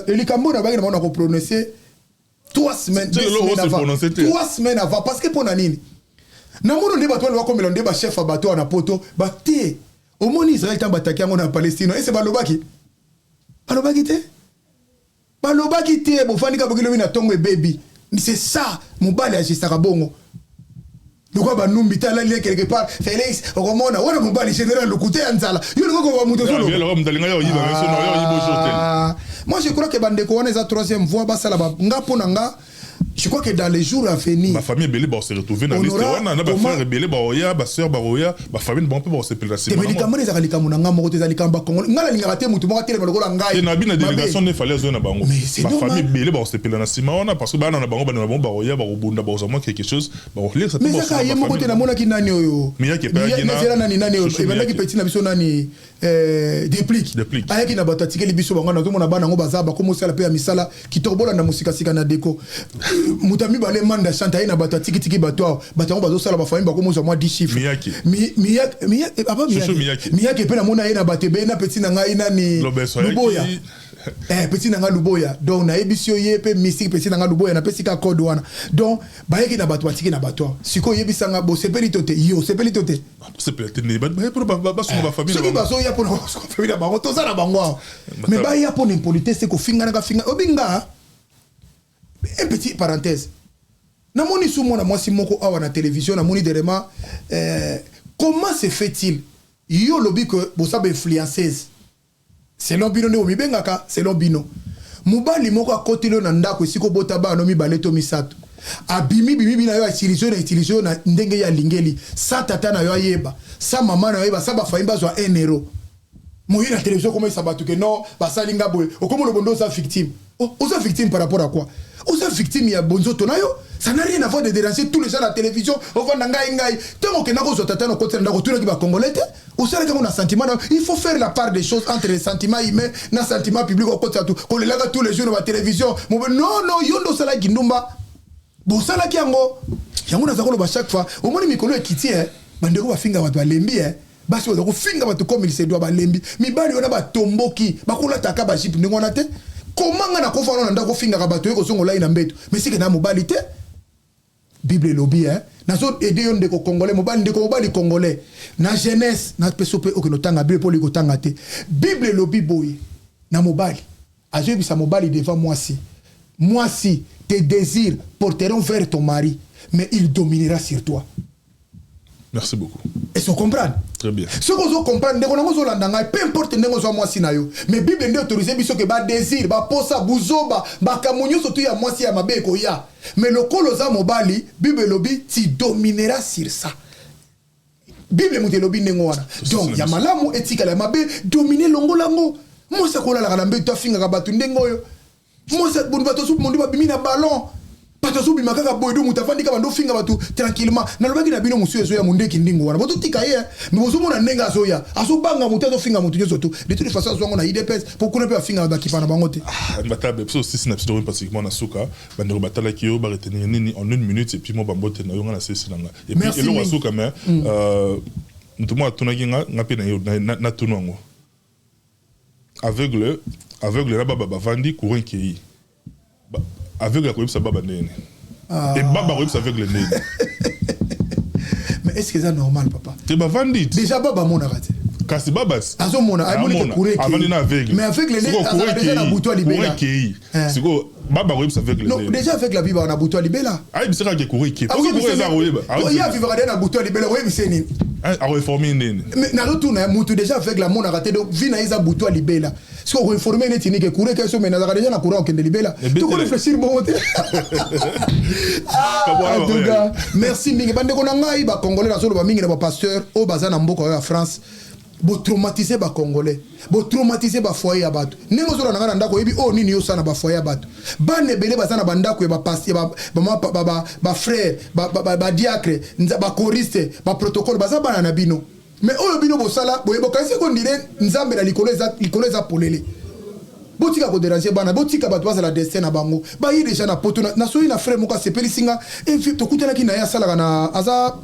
likambo oyo nabaki na bango na koprononcer 3 semaines, 2 semaines avant, 3 semaines avant, parce que mpo na nini namoni nde bato wana bakomela nde bachef ya bato wana poto bate. Omoni Israel, ntango bataki yango na Palestine, ese balobaki, balobaki te, balobaki te. Bofandi ka boki, lobi na ntongo ebebi. C'est ça, mobali agisaka bongo lokola banumbi te, alali quelque part. Félix, okomona wana mobali général lokute ya nzala, yo lingo koba moto. Moi, je crois que bandeko wana eza troisième voie, basala nga mpo na nga, je crois que dans les jours à venir, bafamille ebele bao se retrouver na liste wana, na bafrère ebele baoya, basœur baoya, bafamille bango mpe baosepela. Nsima te, likambo ezalaka likambo na nga moko te, eza likambo bakongole. Nga nalingaka te motu moko atelema lokola ngai. Na bino délégation nde Fally azoya na bango, bafamille ebele baosepela na nsima wana, parce que bana na bango, bana na bango baoya, bakobunda, bakozwa mwa quelque chose, bakolekisa. Mais ezaka ye moko te. Namonaki nani oyo ezela nani, nani oyo ebandaki peti na biso, nani, Déplique ayaki na bato, atikeli biso bango. Nazomona bana yango baza bakomosala mpe ya misala kitoko. Bolanda mosikasika na deko, moto ya mibale manda chante aye na bato, atikitiki bato awa, bato yango bazosala, bafamille bakomozwa mwa 10 chiffre. Miyake mpe namona ye na bato ebele na peti na ngai nani, Luboya, petit na nga Luboya. Donc nayebisi yo, ye mpe mystique, petit na nga Luboya, napesi ka code wana. Donc bayeki na bato, batiki na bato awa. Sikoyo oyebisanga, bosepeli to te? Yo osepeli to te? Soki bazoya mpona famille na bango, toza na bango awa, mais baya mpona impolitesse, kofinganaka finga. Obinga un petit parenthèse, namoni su mwana mwasi moko awa na télévision, namoni derema. Comment se fait-il, yo olobi ke boza bainfluenceuse selon bino nde bomibengaka, selon bino, mobali moko akoteli yo na ndako esika obota bana mibale to misato, abimi bimi na yo, autiliser yo na utiliser yo na ndenge ye alingeli, sa tata na yo ayeba, sa mama na yo ayeba, sa bafamille bazwa 1 euro. Moye na télévision okomisa bato ke non, basali nga boye. Okomi olobo nde oza victime. Oh, oza victime par rapport à quoi? Oza victime ya bonzoto na yo. Ça n'a rien à voir de déranger tous les gens na télévision. Ovanda ngai ngai, ntango okenda kozwa tata na okotela ndako, otunaki bacongolais te, osalaki yango na sentiment na. Il faut faire la part des choses entre les sentiments humains na sentiment public. Okotela tu kolelaka tous les jours na batélévision. Non, non, yo nde osalaki ndumba, bosalaki yango. Yango naza koloba chaque fois, omoni mikolo ekiti, bandeko bafinga bato, balembi. Basi baza kofinga bato comme il se doit, balembi. Mibali wana batomboki, bakolataka bajipe ndenge wana te. Koma nga nakofana na ndako, ofingaka bato, oye kozonga olai na mbeto, mais sike na mobali te. Bible elobi, nazo aider yo ndeko congolais mobali, ndeko mobali congolais na jeunesse, napesa mpe okende otanga Bible mpo olingi kotanga te. Bible elobi boye na mobali, azoyebisa mobali devant mwasi: mwasi, tes désirs porteront vers ton mari, mais il dominera sur toi. Merci beaucoup. Est-ce qu'on comprend? Très bien. Soki ozocomprendre, ndeko nango ozolanda ngai, peu importe ndenge ozwa mwasi na yo, mais Bible nde autorise biso ke badésir, baposa, buzoba, makambo nyonso tu ya mwasi ya mabe ekoya, mais lokola oza mobali, Bible elobi tu domineras sur ça. Bible moto elobi ndenge wana. Donc ya malamu etikala, ya mabe domine, longolango. Mwasi akolalaka na mbeto, afingaka bato ndenge oyo. Mwasi bato mondi babimi na ballon, bato azobima kaka boye. Do moto afandi kaka, bando ofinga bato tranquillement. Nalobaki na bino, mosusu ezoya, mondeki ndingo wana, bototika ye, mais bozomona ndenge azoya, azobanga moto, azofinga moto nyonso tu. De toute façon azwango na UDPS, mpo kuna mpe bafingaka, bakipa na bango te. Batabe biso osisi na biso, tokomi pratiquement na suka. Bandeko batalaki yo, baretenir nini en une minute? Et puis mo bambote na yo, nga na sesi na nga. Et puis eloko ya suka, mais moto moko atunaki nga, nga mpe natunu yango: aveugle, aveugle na baba bavandi, courant ekei, aveugle akoyebisa baba ndenge nini? E baba akoyebisa aveugle ndenge nini? Mais est ce que eza normal, papa? Te, bavandi. Déjà baba amonaka te. Kasi baba azomona, amoni ke courant avandi na aveugle. Mais aveugle nde azala déjà na butu ya libela. Ekei, sikoyo baba akoyebisa aveugle? Non, déjà aveugle abibaka na butu ya libela. Ayebisa kaka ke courant ekei, courant eza koyeba. Ye avivaka de na butu ya libela, koyebisa nini? Akoinforme nini? Nazotuna mutu déjà aveugle, amonaka te, donc vie na ye eza butu ya libela. Soki okoinforme neti nike courant eke, mais nazalaka déjà na courant, okende libela. Tokoréfléchir bongo te. En tout cas, merci mingi, bandeko na ngai bacongolais. Nazoloba mingi na bapasteur oyo baza na mboka oyo ya France. Botraumatize bacongolais, botraumatize bafoyer ya bato. Ndenge ozolanda ngai na ndako, oyebi oyo nini yosala na bafoyer ya bato. Bana ebele baza na bandako ya bafrère, badiacre, bachoriste, baprotocole, baza bana na bino. Mais oyo bino bosala, bokanisi kondire Nzambe na likolo likolo eza polele. Botika kodéranger bana, botika bato bazala destin na bango. Bayi déjà na poto. Nasoyi na frère moko asepelisi nga, tokutanaki na ye, asalaka na, aza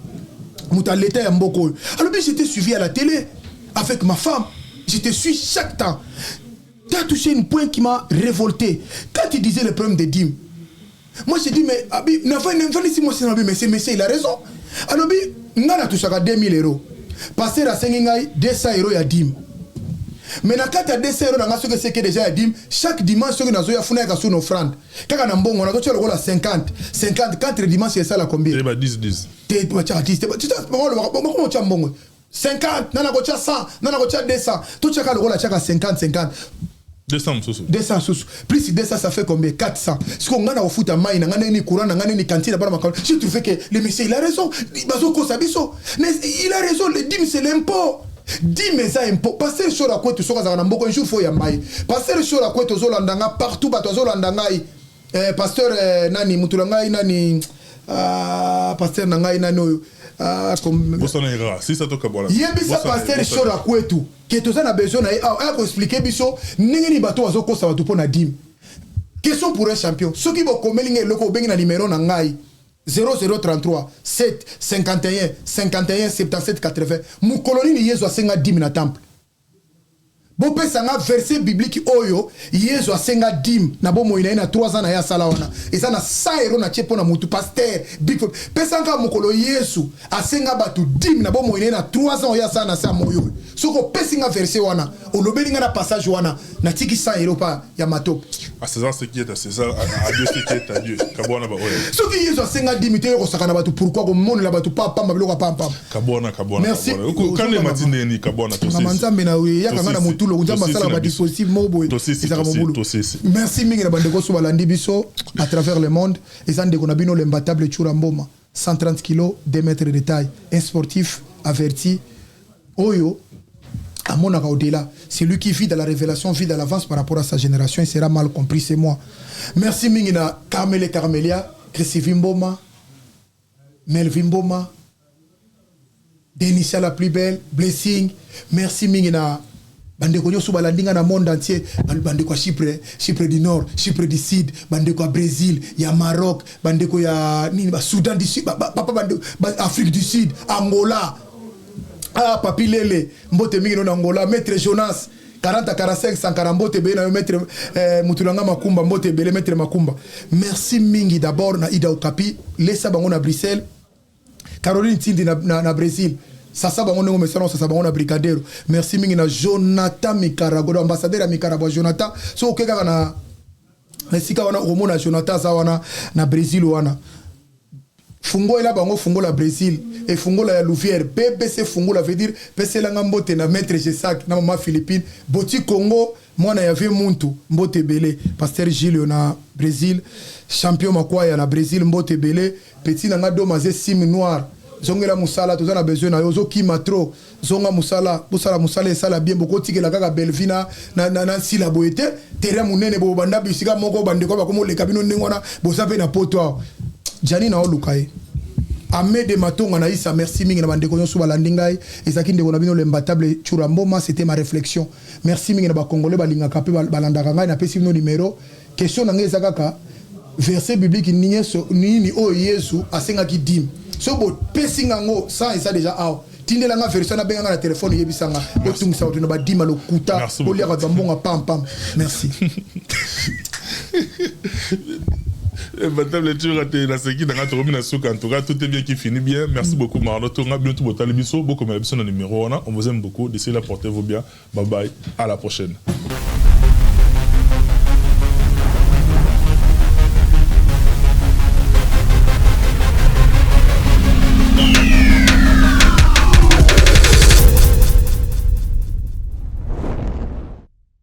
moto ya leta ya mboka oyo. Alobi: "J'étais suivi à la télé avec ma femme, je te suis chaque temps. Tu as touché une point qui m'a révolté quand tu disais le problème des dîmes. Moi, j'ai dit, mais abi nafandi moi c'est, mais c'est monsieur, il a raison." Alobi: "Nga na touchaka 2000 euros, pasteur asengi ngai 200 euros ya dîme. Mais na kati ya 200 euros na nga, soki eseke déjà ya dîme, chaque dimanche soki nazoya funa yaka suna offrande kaka na mbongo, nazotia lokola 50 50, 4 dimanche esala combien?" 10 10. Te, batiaka 10 te. Bakoma otya mbongo 50, nana kotia 100, nana kotia 200. Totiaka lokola tiaka 50 50. 200 mosusu. 200 susu plus 200, ça fait combien? 400. Siko nga na kofuta mai na nga ndenge, courant na nga ndenge, cantine bana makambo. J'ai trouvé que le monsieur, il a raison. Bazokosa biso, mais il a raison. Le dîme, c'est l'impôt. Dîme eza impôt. Pasteur Shora Kwetu, soki azalaka na mboka, un jour faut yamba ye. Pasteur Shora Kwetu, ozolanda nga partout, bato azolanda ngai, pasteur, nani mutu na ngai, nani, pasteur na ngai, nani oyo? Yebisa pasteur Shora Kwetu ke toza na besoin na ye awa, aya koexpliquer biso ndenge nini bato bazokosa bato mpo na dîme. Question pour un champion: soki bokomeli ngai eloko, obengi na numero na ngai 0033 7 51 51 77 80. Mokolo nini Yesu asenga dîme na temple? Bopesa nga verset biblique oyo Yesu asenga dîme na bomoi na ye na 3 ans na ye asala wana. Eza na 100 euro na tie mpo na mutu. Pasteur big, pesa nga mokolo Yesu asenga bato dîme na bomoi na ye na 3 ans oyo asala na se ya moi oyo. Soki opesi nga verset wana, olobeli nga na passage wana, natiki 100 euro pa ya matope. À César ce qui est à César, à Dieu ce qui est à Dieu. Kabwana ba oyo. Soki Yesu asenga dîme te, okosaka na bato, pourquoi komonela bato papamba, biloko ya pampamba? Kabwana, kabwana. Merci. Kande matinde ni kabwana. Ngama Nzambe na yaka nga na motulo, Nzambe asalaka badispositif moko boye, ezalaka mobulu. Merci mingi na bandeko so balandi biso à travers le monde. Eza ndeko na bino, l'imbattable Tshura Mboma, 130 kilos, 2 mètres de taille, un sportif averti oyo amonaka au-delà. Celui qui vit dans la révélation vit dans l'avance par rapport à sa génération, il sera mal compris, c'est moi. Merci mingi na Carmele, Carmelia, Christophe Mboma, Melvin Mboma, Denisha la plus belle, Blessing. Merci mingi na bandeko nyonso balandi nga na monde entier, bandeko ya Chypre, Chypre du Nord, Chypre du Sud, bandeko ya Brésil, ya Maroc, bandeko ya nini, Soudan du Sud, papa, bandeko Afrique du Sud, Angola. Ah, papi Lele, mbote mingi no na Angola. Maître Jonas 40 45 Sankara, mbote ebele na yo. Maître mutu na nga Makumba, mbote ebele, maître Makumba. Merci mingi d'abord na Ida Okapi, lesa bango na Bruxelles, Caroline Tindi na Brésil, sasa bango ndenge omesana sasa bango na Bricadero. Merci mingi na Jonathan Mikarago, ambassadeur ya Mikarabo. Jonathan, so oke kaka na esika wana, okomona Jonathan aza wana na Brésil wana. Fungolela bango fungola Brésil e fungola ya Louvière, bbc fungola, veut dire peselanga mbote na maître Jesak na mama Philippine Boti Congo, mwana ya vie muntu, mbote ebele. Pasteur Gilio na Brésil, champion Makwaya na Brésil, mbote ebele. Petit na nga Doma aze sim noir, zongela mosala, toza na besoin na yo. Ozokima trop, zonga mosala, bosala mosala, esala bien. Bokotikela kaka Belvi na nsila boye te. Terrain monene, bobanda bisika moko, bandeko bakomoleka bino ndenge wana. Boza mpe na poto awa, Jani na oluka ye Amede Matonga na Isa. Merci mingi na bandeko nyonso balandi ngai. Ezalaki ndeko na bino, l'imbattable Tshura Mboma. C'était ma réflexion. Merci mingi na bacongolais balingaka mpe balandaka ngai. Napesi bino numéro. Question na ngai eza kaka verset biblique nini oyo Yesu asengaki dîme. So bopesi ngango sans, eza déjà awa. Tindelanga version, nabenganga na telefone, oyebisanga. Botungisa bato na badîme lokuta, boliaka bato bambonga pampam. Merci. Imbattable Tshura te, naseki nanga, tokomi na suka. En tout cas, tout est bien qui finit bien. Merci beaucoup Marno Tonga, bientôt botali biso, bokomela biso na numéro wana. On vous aime beaucoup. D'ici là, portez-vous bien. Bye bye, à la prochaine.